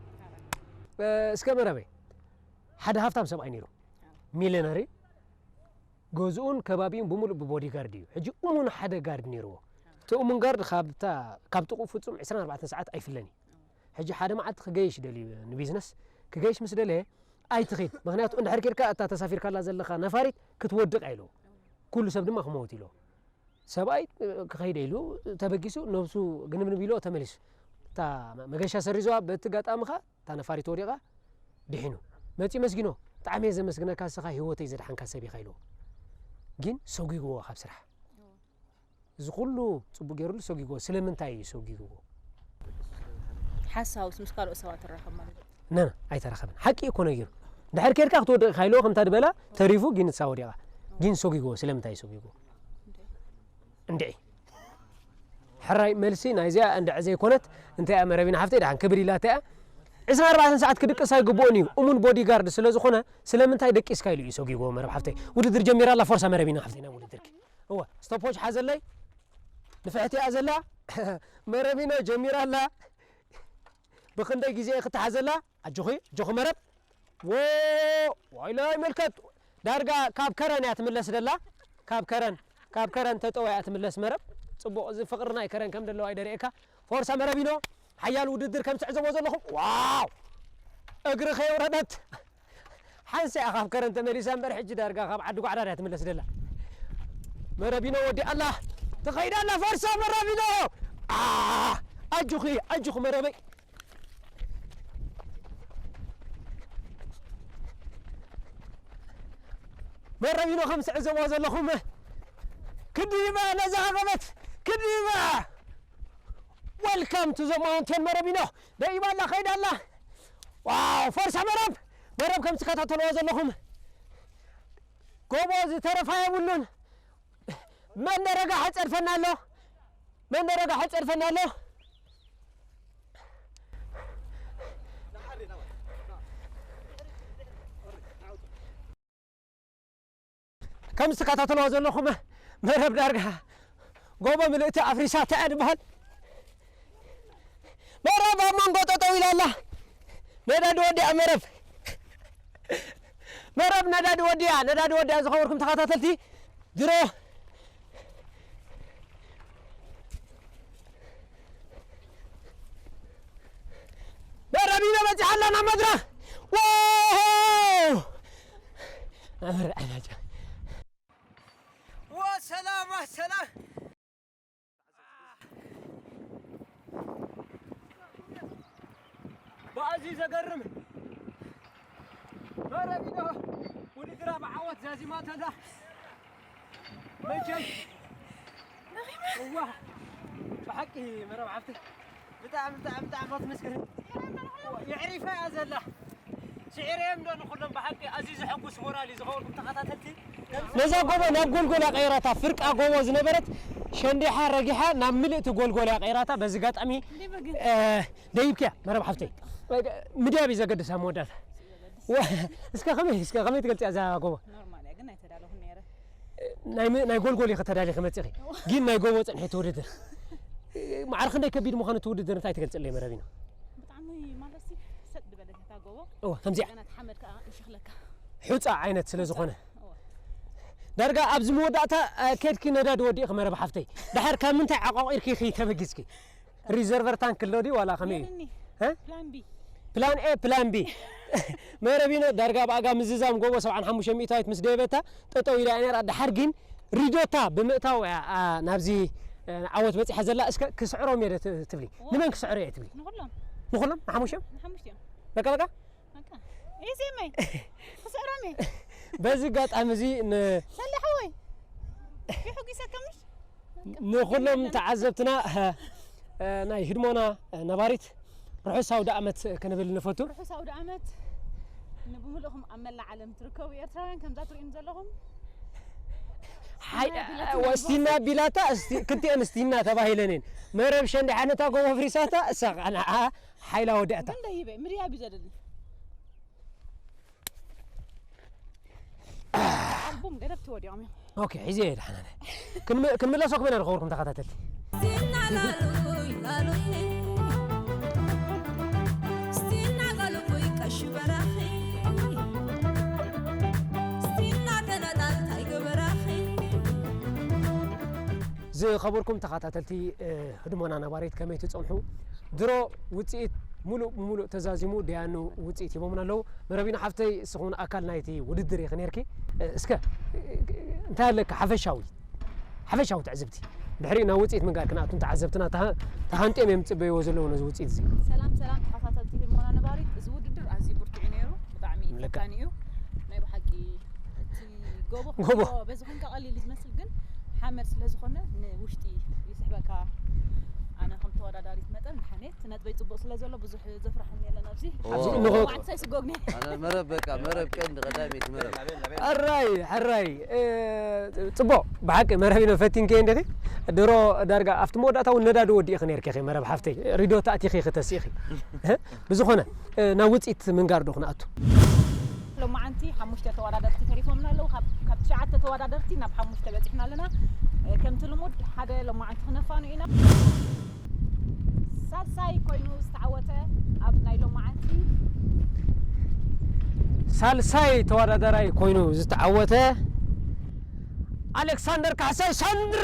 እስከ መረበይ ሓደ ሃፍታም ሰብኣይ ነይሩ ሚልዮነር እዩ ገዝኡን ከባቢኡን ብምሉእ ብቦዲጋርድ እዩ ሕጂ እሙን ሓደ ጋርድ ነይርዎ እቲ እሙን ጋርድ ካብ ጥቕኡ ፍፁም ዕስራን ኣርባዕተን ሰዓት ኣይፍለን እዩ ሕጂ ሓደ መዓልቲ ክገይሽ ደልዩ ንቢዝነስ ክገይሽ ምስ ደለየ ኣይትኺድ ምክንያቱ እንድሕር ኬድካ እታ ተሳፊርካላ ዘለኻ ነፋሪት ክትወድቕ ኢልዎ ኩሉ ሰብ ድማ ክመውት ኢልዎ ሰብኣይ ክኸይደ ኢሉ ተበጊሱ ነብሱ ግንብንብ ኢልዎ ተመሊሱ እታ መገሻ ሰሪዝዋ በቲ ጋጣሚ ኸዓ እታ ነፋሪት ወዲቓ ድሒኑ መፂኡ መስጊኖ ብጣዕሚ እየ ዘመስግነካ ንስኻ ህይወተይ ዘድሓንካ ሰብ ኢኻ ኢልዎ ግን ሰጒግዎ ካብ ስራሕ እዚ ኩሉ ፅቡቅ ገይሩሉ ሰጒግዎ ስለምንታይ እዩ ሰጒግዎ ሓሳውስ ምስ ካልኦት ሰባት ትራኸብ ማለት እዩ ነና ኣይተራኸብን ሓቂ እኮ ነጊሩ ድሕር ኬድካ ክትወድቕ ኢኻ ኢልዎ ከምታ ድበላ ተሪፉ ግን ንሳ ወዲቓ ግን ሰጒግዎ ስለምንታይ እዩ ሰጒግዎ እንድዒ ሕራይ መልሲ ናይዚኣ እንድዒ ዘይኮነት እንታይ እያ መረቢና ሓፍተይ ደሓን ክብር ኢላታ እያ ዕስራን ኣርባዕተን ሰዓት ክድቅስ ኣይግብኦን እዩ እሙን ቦዲጋርድ ስለ ዝኾነ ስለምንታይ ደቂስካ ኢሉ እዩ ሰጒግዎ መረብ ሓፍተይ ውድድር ጀሚራ ኣላ ፎርሳ መረቢና ሓፍተይ ናብ ውድድርኪ እወ ስቶፖች ሓዘለይ ንፍሕቲ እያ ዘላ መረቢኖ ጀሚራ ኣላ ብኽንደይ ግዜ ክትሓዘላ ኣጆኺ ኣጆኺ መረብ ዎ ዋይላይ መልከት ዳርጋ ካብ ከረን እያ ትምለስ ደላ ካብ ከረን ካብ ከረን ተጠወያ ትምለስ መረብ ጽቡቕ እዚ ፍቕሪ ናይ ከረን ከም ደለዋ ይደርእየካ ፎርሳ መረቢኖ ሓያል ውድድር ከም ትዕዘቦ ዘለኹም ዋው እግሪ ከየውረደት ሓንሳ እያ ካብ ከረን ተመሊሳ እምበር ሕጂ ዳርጋ ካብ ዓዲ ጓዕዳድ እያ ትምለስ ደላ መረቢኖ ወዲ ኣላ ትኸይድ ኣላ ፈርሳ መረቢኖ ኣጁኺ ኣጁኺ መረበይ መረቢኖ ከም ትዕዘብዋ ዘለኹም ክዲባ ነዛ ሃገበት ክዲባ Welcome to the mountain መረቢኖ ደይባ ኣላ ኸይዳ ኣላ ዋው ፈርሳ መረብ መረብ ከም ትከታተልዎ ዘለኹም ጎቦ ዝተረፋ የብሉን መን ደረጋ ሓፀድፈና ኣሎ መን ደረጋ ሓፀድፈና ኣሎ ከም ዝትከታተልዋ ዘለኹም መረብ ዳርጋ ጎቦ ምልእቲ ኣፍሪሳታ እያ ዝበሃል። መረብ ኣብ መንጎ ጠጠው ኢላ ኣላ። ነዳዲ ወዲኣ መረብ። መረብ ነዳዲ ወዲኣ፣ ነዳዲ ወዲኣ። ዝኸበርኩም ተኸታተልቲ ድሮ መረብ ኢና በፂሓ ኣለና መድረኽ። ዎ! ኣምር ዓይናጫ። ወሰላም፣ ወሰላም። ብኣዝዩ ዘገርም መረብ ኢዶ ውድድራ ብዓወት ዛዚማቶ ኣላ። መቸም እዋ፣ ብሓቂ መረብ ሓፍቲ ብጣዕሚ፣ ብጣዕሚ፣ ብጣዕሚ ክትምስገን። የዕሪፋ እያ ዘላ። ስዒረዮም ዶ ንኹሎም ብሓቂ ኣዝዩ ዘሐጉስ ሞራል እዩ ዝኸበርኩም ተኸታተልቲ። ነዛ ጎቦ ናብ ጎልጎል እያ ቀይራታ። ፍርቃ ጎቦ ዝነበረት ሸንዲሓ ረጊሓ ናብ ምልእቲ ጎልጎል እያ ቀይራታ። በዚ ኣጋጣሚ፣ እ፣ ደይብክያ መረብ ሓፍተይ። ምድያብ እዩ ዘገድስ ኣብ መወዳእታ። ወ-፣ እስከ ከመይ፣ እስከ ከመይ ትገልጽያ እዛ ጎቦ? ኖርማል እያ፣ ግን ኣይተዳለኹን ነይረ። ናይ ም-፣ ናይ ጎልጎል ኢኺ ተዳሊኺ መጺኺ። ግን ናይ ጎቦ ጽንሒ ትውድድር። ማዕረ ክንደይ ከቢድ ምዃኑ ትውድድር እንታይ ትገልጽለይ መረቢና? ብጣዕሚ ማለት ሲ ሰጥ ዝበለት እታ ጎቦ። እወ፣ ከምዚኣ። ገና እቲ ሓመድ ከኣ ይሽኽለካ። ሑጻ ዓይነት ስለ ዝኾነ። እወ። ዳርጋ ኣብዚ መወዳእታ፣ እ፣ ከድኪ ነዳዲ ወዲእኺ መረብ ሓፍተይ። ድሓር ካብ ምንታይ ዓቋቒርኪ ኢኺ ተበጊስኪ? ሪዘርቨር ታንክ ኣሎ ድዩ ዋላ ከመይ እዩ? የለኒ። እ? ፕላን ቢ። ፕላን ኤ፣ ፕላን ቢ። መረቢኖ ዳርጋ ብኣጋ ምዝዛም ጎቦ ሰብዓን ሓሙሽተ ሚእታዊት ምስ ደየበታ ጠጠው ኢላ እያ ነይራ። ድሓር ግን ሪዶታ ብምእታው እያ፣ ኣ፣ ናብዚ፣ እ፣ ዓወት በጺሓ ዘላ። እስከ ክስዕሮም እየ ዶ ት-፣ ትብሊ? ዋ። ንመን ክስዕሮ እየ ትብሊ? ንኹሎም። ንኹሎም? ንሓሙሽቶም? ንሓሙሽቲኦም። በቃ፣ በቃ? በቃ። ኢዚ መይ። ክስዕሮም እየ። በዚ ኣጋጣሚ እዚ ን- ሰላሕ ወይ። ይሕጒሰካ ምሽ? ንኹሎም ተዓዘብትና፣ እ፣ ናይ ህድሞና፣ እ፣ ነባሪት ርሑስ ኣውደ ኣመት ክንብል ንፈቱ። ርሑስ ኣውደ ኣመት ንብምልእኹም ኣብ መላእ ዓለም ትርከቡ ኤርትራውያን ከምዛ ትርእዩኒ ዘለኹም። ሓይ-፣ ስቲና ቢላታ፣ እስቲ-፣ ክልቲኤን ስቲና ተባሂለን እየን። መረብ ሸንዲሓ ነታ ጎቦ ኣፍሪሳታ፣ እሳ ኸዓ ንዓ ሓይላ ወዲኣታ። ግን ደይበ፣ ምድያብ እዩ ዘድሊ። ኣልቡም ገደብ ትወዲኦም እዮም። ኦኬ፣ ሒዘ እየ ደሓና ነኝ። ክንም-፣ ክንምለሶ ኮይና ንኸበርኩም ተኸታተልቲ። ስቲና ላሉይ ላሉይ፣ ስቲና ላሉይ ቀሺ በራኺ፣ ስቲና ተነጣል ታይ ገበራኺ። ዝኸበርኩም ተኸታተልቲ፣ እ፣ ህድሞና ነባሪት ከመይ ትጸንሑ? ድሮ ውጽኢት ሙሉእ ብሙሉእ ተዛዚሙ፣ ደያኑ ውጽኢት ሂቦምና ኣለዉ። መረቢና ሓፍተይ፣ እስኹን ኣካል ናይቲ ውድድር ኢኺ ነይርኪ። እ፣ እስከ፣ እ፣ እንታይ ኣለካ ሓፈሻዊ፣ ሓፈሻዊ ትዕዝብቲ? ድሕሪኡ ናብ ውጽኢት ምንጋር ክንኣቱ፣ ተዓዘብትና ተሃ-፣ ተሃንጥዮም እዮም ዝጽበይዎ ዘለዉ ነዚ ውጽኢት እዚ። ሰላም፣ ሰላም፣ ተኸታተልቲ ህድሞና ነባሪት፣ እዚ ውድድር ኣዝዩ ብርቱዕ እዩ ነይሩ። ብጣዕሚ ልክዕ። ፈታኒ እዩ። ናይ ብሓቂ እቲ ጎቦ ጎቦ። ክንጎ-፣ በዚ ኮንካ ቀሊል እዩ ዝመስል፣ ግን ሓመድ ስለ ዝኾነ ንውሽጢ ይስሕበካ። ኣነ ከም ተወዳዳሪት መጠን ድሓን እየ። እቲ ነጥበይ ጽቡቕ ስለ ዘሎ ብዙሕ ዘፍርሓኒ የለን ኣብዚ። ኦ። ኣብዚ ንጎ-፣ ንጎ-፣ ንጎ-፣ ሳይስጎግኒ። ኣነ መረብ በቃ፣ መረብ ቀንዲ ቀዳመይቲ መረብ። ሕራይ፣ ሕራይ፣ እ፣ ጽቡቕ፣ ብሓቂ መረብ ኢኖ ፈቲንኪ እንዲኺ። ድሮ ዳርጋ ኣብቲ መወዳእታ እውን ነዳዲ ወዲእኺ ነይርኪ ኢኺ መረብ ሓፍተይ። ሪዶ ተኣቲኺ ኢኺ ተሲእኺ። እ፣ ብዝኾነ፣ እ፣ ናብ ውጽኢት ምንጋር ዶ ክንኣቱ? ሎማዓንቲ ሓሙሽተ ተወዳደርቲ ተሪፎምና ኣለዉ። ካብ፣ ካብ ትሽዓተ ተወዳደርቲ ናብ ሓሙሽተ በጺሕና ኣለና። እ፣ ከምቲ ልሙድ ሓደ ሎማዓንቲ ክነፋኑ ኢና። ሳልሳይ ኮይኑ ዝተዓወተ ኣብ ናይ ሎማዓንቲ። ሳልሳይ ተወዳዳራይ ኮይኑ ዝተዓወተ ኣሌክሳንደር ካሕሳይ ሳንድሮ።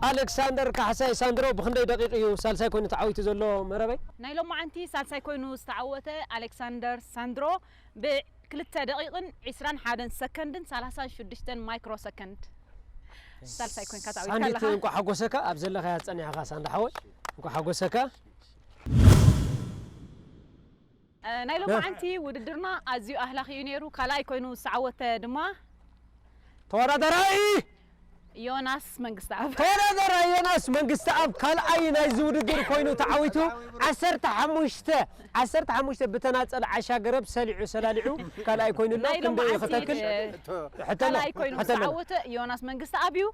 ኣሌክሳንደር ካሕሳይ ሳንድሮ ብኽንደይ ደቂቕ እዩ ሳልሳይ ኮይኑ ተዓዊቱ ዘሎ መረበይ? ናይ ሎማዓንቲ ሳልሳይ ኮይኑ ዝተዓወተ ኣሌክሳንደር ሳንድሮ ብክልተ ደቂቕን ዕስራን ሓደን ሰከንድን ሰላሳን ሽዱሽተን ማይክሮ ሰከንድ ሳልሳይ ኮይንካ ተዓዊትካ ሳንዲት ኣለኻ። እንኳዕ ሓጎሰካ፣ ኣብ ዘለኻያ ጸኒሕኻ ሳንዳ ሓወይ፣ እንኳዕ ሓጎሰካ። እ፣ ናይ ሎማዓንቲ ውድድርና ኣዝዩ ኣህላኺ እዩ ነይሩ። ካልኣይ ኮይኑ ዝተዓወተ ድማ ተወዳዳራይ ዮናስ መንግስተኣብ። ተወዳዳራይ ዮናስ መንግስተኣብ ካልኣይ ናይዚ ውድድር ኮይኑ ተዓዊቱ ዓሰርተ ሓሙሽተ፣ ዓሰርተ ሓሙሽተ ብተናጸል ዓሻ ገረብ ሰሊዑ ሰላሊዑ ካልኣይ ኮይኑ ኣሎ። ናይ ክንደይ እዩ ሎማዓንቲ፣ ክተክል? እ፣ ሕተሎ፣ ካልኣይ ኮይኑ ሕተሎ። ዝተዓወተ ዮናስ መንግስተኣብ እዩ።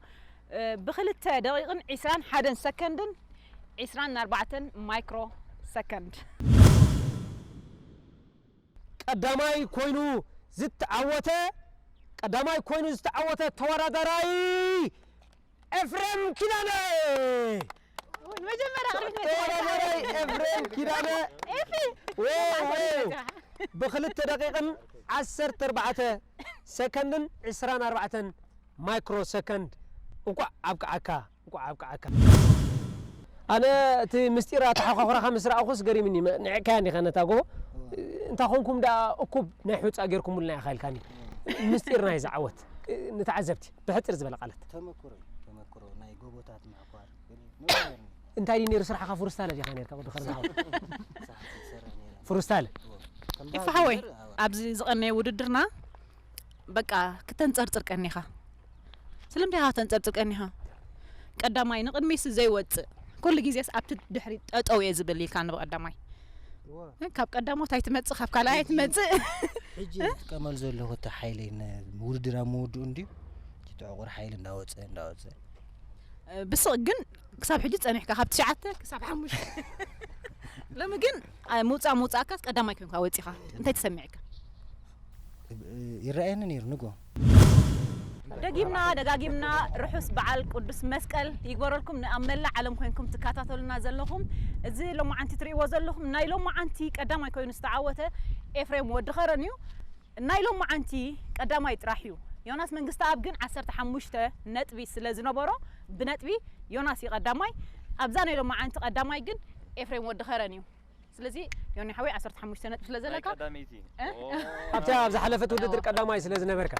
እ፣ ብክልተ ደቂቕን ዕስራን ሓደን ሰከንድን ዕስራን ኣርባዕተን ማይክሮ ሰከንድ። ቀዳማይ ኮይኑ ዝተዓወተ ቀዳማይ ኮይኑ ዝተዓወተ ተወዳዳራይ ኤፍሬም ኪዳነ። መጀመርያ ቅድሚት ነቲ ተወዳዳራይ ኤፍሬም ኪዳነ ኤፊ ወ- ወ- ብክልተ ደቂቕን ዓሰርተ ኣርባዕተ ሰከንድን ዕስራን ኣርባዕተን ማይክሮ ሰከንድ። እንኳዕ ኣብቅዓካ፣ እንኳዕ ኣብቅዓካ። ኣነ እቲ ምስጢር ኣተሓዃኹራኻ ምስ ረኣኹስ ገሪምኒ። መ- ንዕቅካያ እንዲኻ ነታ ጎቦ። እንታይ ኾንኩም ደኣ እኩብ ናይ ሑጻ ጌርኩምልና ኢኻ ኢልካኒ። ምስጢር ናይዚ ዓወት ንተዓዘብቲ ብሕጽር ዝበለ ቃላት። ተመኩሮ እዩ፣ ተመኩሮ ናይ ጎቦታት ምዕቋር ገለ ነዊሕ ነይሩ። እንታይ ድዩ ነይሩ ስራሕኻ? ፍሩስታለ ዲኻ ነይርካ ወዲ ኸርዛሓው? ሰዓት ይሰርሕ ነይረ። ፍሩስታለ? ከም ኤፋ ባህሊ ሓወይ ነበር፣ ኣዋ። ኣብዚ ዝቐነየ ውድድርና በቃ ክተንጸርጽር ቀኒኻ። ስለምንታይ ኢኻ ክተንጸርጽር ቀኒኻ? ቀዳማይ ንቕድሚስ ዘይወጽእ ኩሉ ግዜስ ኣብቲ ድሕሪ ጠጠው እየ ዝብል ኢልካ ንብቐዳማይ እዋ። ካብ ቀዳሞት ኣይትመጽእ ካብ ካልኣይ ኣይትመጽእ። ሕጂ ዝጥቀመሉ ዘለኹ እቲ ሓይለይ ንውድድር ኣብ ምውድኡ እንድዩ። እቲ ዕቑር ሓይሊ እንዳወፀ እንዳወፀ ብስቕ ግን ክሳብ ሕጂ ጸኒሕካ ካብ ትሽዓተ ክሳብ ሓሙሽተ። ሎሚ ግን ምውጻእ ምውጻእካስ ቀዳማይ ኮንካ ወጺኻ እንታይ ተሰሚዕካ? ይረኣየኒ ነይሩ ንጎ ደጊምና ደጋጊምና ርሑስ በዓል ቅዱስ መስቀል ይግበረልኩም። ንኣብ መላእ ዓለም ኮይንኩም ትከታተሉና ዘለኹም እዚ ሎማዓንቲ ትርእይዎ ዘለኹም ናይ ሎማዓንቲ ቀዳማይ ኮይኑ ዝተዓወተ ኤፍሬም ወዲ ኸረን እዩ። ናይ ሎማዓንቲ ቀዳማይ ጥራሕ እዩ። ዮናስ መንግስተኣብ ግን ዓሰርተ ሓሙሽተ ነጥቢ ስለ ዝነበሮ ብነጥቢ ዮናስ እዩ ቀዳማይ። ኣብዛ ናይ ሎማዓንቲ ቀዳማይ ግን ኤፍሬም ወዲ ኸረን እዩ። ስለዚ ዮኒ ሓወይ ዓሰርተ ሓሙሽተ ነጥቢ ስለ ዘለካ ቀዳመይቲ እ? ኣብታ ኣብ ዝሓለፈት ውድድር ቀዳማይ ስለ ዝነበርካ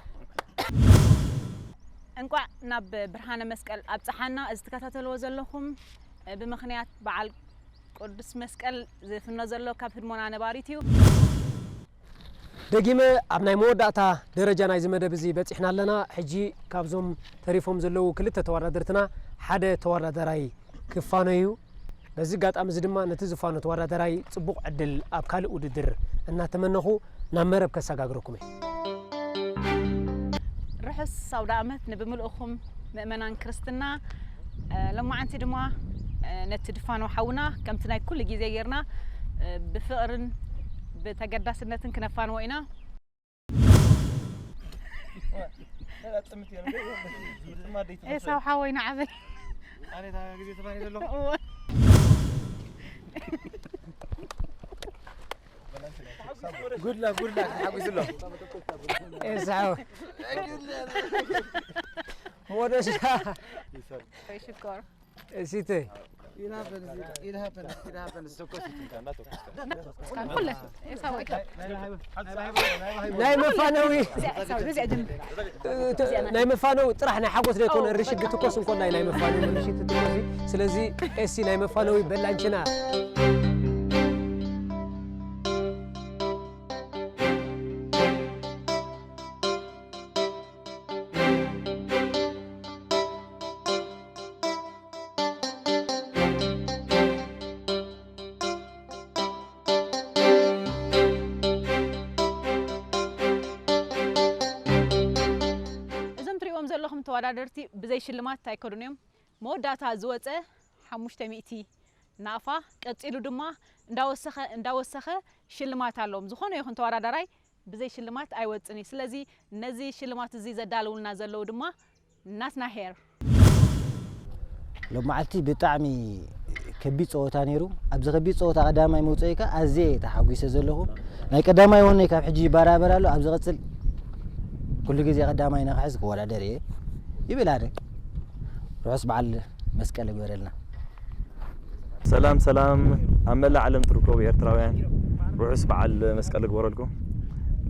እንቋዕ ናብ ብርሃነ መስቀል ኣብፀሓና። እዚ ትከታተልዎ ዘለኹም እ፣ ብምኽንያት በዓል ቅዱስ መስቀል ዝፍኖ ዘሎ ካብ ህድሞና ነባሪት እዩ። ደጊመ ኣብ ናይ መወዳእታ ደረጃ ናይዚ መደብ እዚ በፂሕና ኣለና። ሕጂ ካብዞም ተሪፎም ዘለዉ ክልተ ተወዳደርትና ሓደ ተወዳዳራይ ክፋኖ እዩ። በዚ ኣጋጣሚ እዚ ድማ ነቲ ዝፋኖ ተወዳዳራይ ፅቡቕ ዕድል ኣብ ካልእ ውድድር እናተመነኹ ናብ መረብ ከሰጋግረኩም እየ። ርሑስ ኣውደ ኣመት ንብምልእኹም ምእመናን ክርስትና። እ፣ ሎማዓንቲ ድማ እ፣ ነቲ ድፋኖ ሓውና ከምቲ ናይ ኩሉ ግዜ ጌርና እ፣ ብፍቕርን ብተገዳስነትን ክነፋንዎ ኢና። ኤሳው ሓወይ ንዓበይ። ኣነ እታ ግዜ ተፋኒ ዘለኹ እወ። ጉድላ ጉድላ ተሓጒሱ ኣሎ። ኤሳው ሞደሻ ወይ ሽኮር። እሲተ ኩለን ኤሳው ወይ ናይ መፋነዊ እዚኣ ጀምር። ናይ መፋነዊ ጥራሕ ናይ ሓጎስ ዘይኮነ ርሽግ ትኮስ እንኮላይ ናይ መፋነዊ ርሽግ ትኮስ እዩ። ስለዚ ኤሲ ናይ መፋነዊ በላንችና እዞም ትሪእዎም ዘለኹም ተወዳደርቲ ብዘይ ሽልማት ኣይከዱን እዮም። መወዳእታ ዝወፀ ሓሙሽተ ሚእቲ ናቕፋ፣ ቀፂሉ ድማ እንዳወሰኸ እንዳወሰኸ ሽልማት ኣለዎም። ዝኾነ ይኹን ተወዳዳራይ ብዘይ ሽልማት ኣይወፅን እዩ። ስለዚ ነዚ ሽልማት እዚ ዘዳልውልና ዘለዉ ድማ ናትና ሄር ሎማዓልቲ ብጣዕሚ ከቢድ ፀወታ ነይሩ። ኣብዚ ከቢድ ፀወታ ቀዳማይ መውፅኢካ ኣዝየ ተሓጒሰ ዘለኹ። ናይ ቀዳማይ ወነይ ካብ ሕጂ ይበራበር ኣሎ። ኣብ ዝቐፅል ኩሉ ግዜ ቀዳማይ ንኽሕዝ ክወዳደር እየ ይብል ኣነ። ርሑስ በዓል መስቀል ይግበረልና። ሰላም ሰላም፣ ኣብ መላእ ዓለም ትርከቡ ኤርትራውያን ርሑስ በዓል መስቀል ይግበረልኩም።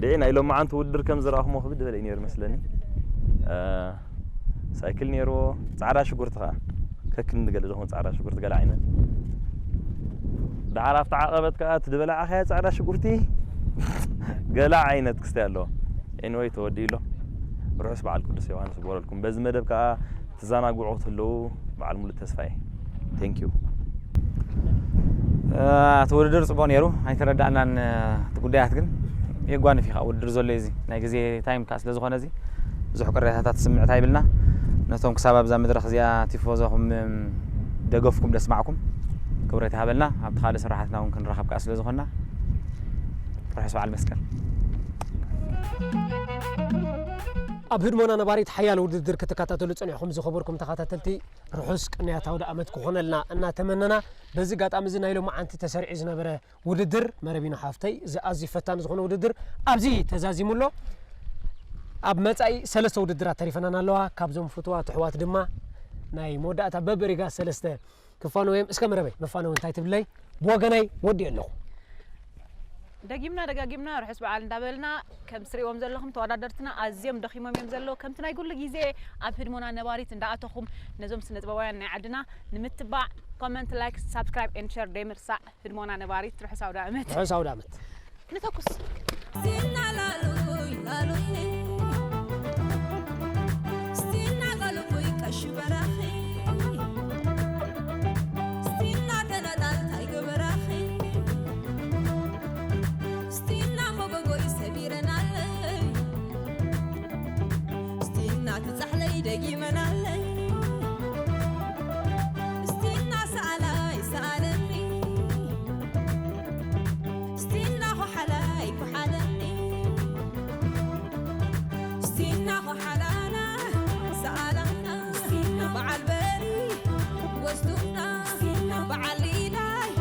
ድዒ ናይ ሎማዓንቲ ውድድር ከም ዝረኣኹሞ ክብድ ዝበለ እዩ ነይሩ መስለኒ። እ፣ ሳይክል ነይርዎ፣ ጻዕዳ ሽጉርቲ ከኣ ከክንዲ ገለ ዝኾነ ጻዕዳ ሽጉርቲ ገለ ዓይነት። ደሓር ኣብታ ዓቐበት ከኣ እቲ ዝበላዕኻያ ጻዕዳ ሽጉርቲ ገለ ዓይነት ክስታይ ኣለዎ። ኤኒወይ ተወዲኡ ኣሎ። ርሑስ በዓል ቅዱስ ዮሃንስ ይግበረልኩም። በዚ መደብ ከኣ ትዘናግዑ ክትህልዉ በዓል ሙሉእ ተስፋ እየ። Thank you። እቲ ውድድር ጽቡቕ ነይሩ፣ ኣይተረዳእናን። እቲ ጉዳያት ግን የጓንፍ እዩ። ውድድር ዘሎ እዩ። እዚ ናይ ግዜ ታይም ከኣ ስለ ዝኾነ እዚ ብዙሕ ቅሬታታት ስምዕት ኣይብልና። ነቶም ክሳብ ኣብዛ መድረኽ እዚኣ ቲፎዞኹም ደገፍኩም ደስማዕኩም ክብረት ይሃበልና። ኣብቲ ካልእ ስራሓትና እውን ክንራኸብ ከኣ ስለ ዝኾንና ርሑስ በዓል መስቀል። ኣብ ህድሞና ነባሪት ሓያል ውድድር ክትከታተሉ ጸኒሕኩም ዝኸበርኩም ተኸታተልቲ፣ ርሑስ ቅንያት ኣውደ ዓመት ክኾነልና እናተመነና፣ በዚ ኣጋጣሚ እዚ ናይ ሎማዓንቲ ተሰሪዑ ዝነበረ ውድድር መረቢና ሓፍተይ፣ እዚ ኣዝዩ ፈታኒ ዝኾነ ውድድር ኣብዚ ተዛዚሙ ኣሎ። ኣብ መጻኢ ሰለስተ ውድድራት ተሪፈናን ኣለዋ። ካብዞም ፍትዋት ኣሕዋት ድማ ናይ መወዳእታ በብሪጋ ሰለስተ ክፋነው እዮም። እስከ መረበይ መፋነው እንታይ ትብለይ? ብወገነይ ወዲእ ኣለኹ። ደጊምና ደጋጊምና ርሑስ በዓል እንዳበልና፣ ከም ትሪእዎም ዘለኹም ተወዳደርትና ኣዝዮም ደኺሞም እዮም ዘለዉ። ከምቲ ናይ ኩሉ ግዜ ኣብ ህድሞና ነባሪት እንዳኣተኹም ነዞም ስነ ጥበባውያን ናይ ዓድና ንምትባዕ comment, like, subscribe and share ደይምርሳዕ። ህድሞና ነባሪት ርሑስ ኣውደ ዓመት። ርሑስ ኣውደ ዓመት። ንተኩስ። ስቲና ላሉይ ላሉይ ስቲና ላሉይ ቀሺ በራኺ ስቲና ተነጣል ታይ ገበራኺ ስቲና መጎጎይ ሰቢረናለይ ስቲና ትጻሕለይ ደጊመናለይ ስቲና ሰኣላይ ሰኣለኒ ስቲና ኾሓላይ ኳሓለኒ ስቲና ኾሓላና ሰኣላና በዓል በሪ ወስዱና በዓል ሊላይ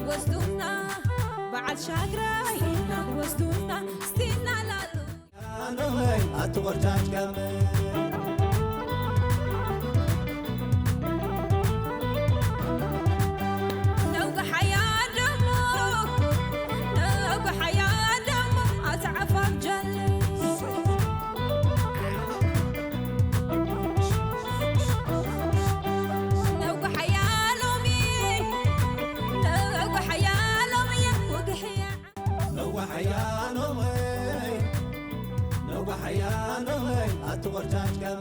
ወስዱና በዓል ሻግራይ ወስዱና ስቲና ላሉ ኣቲ ቆርጫጭ ቀም ነዋሕያ ኖመይ ኣቲ ቆርጫጭ ቀም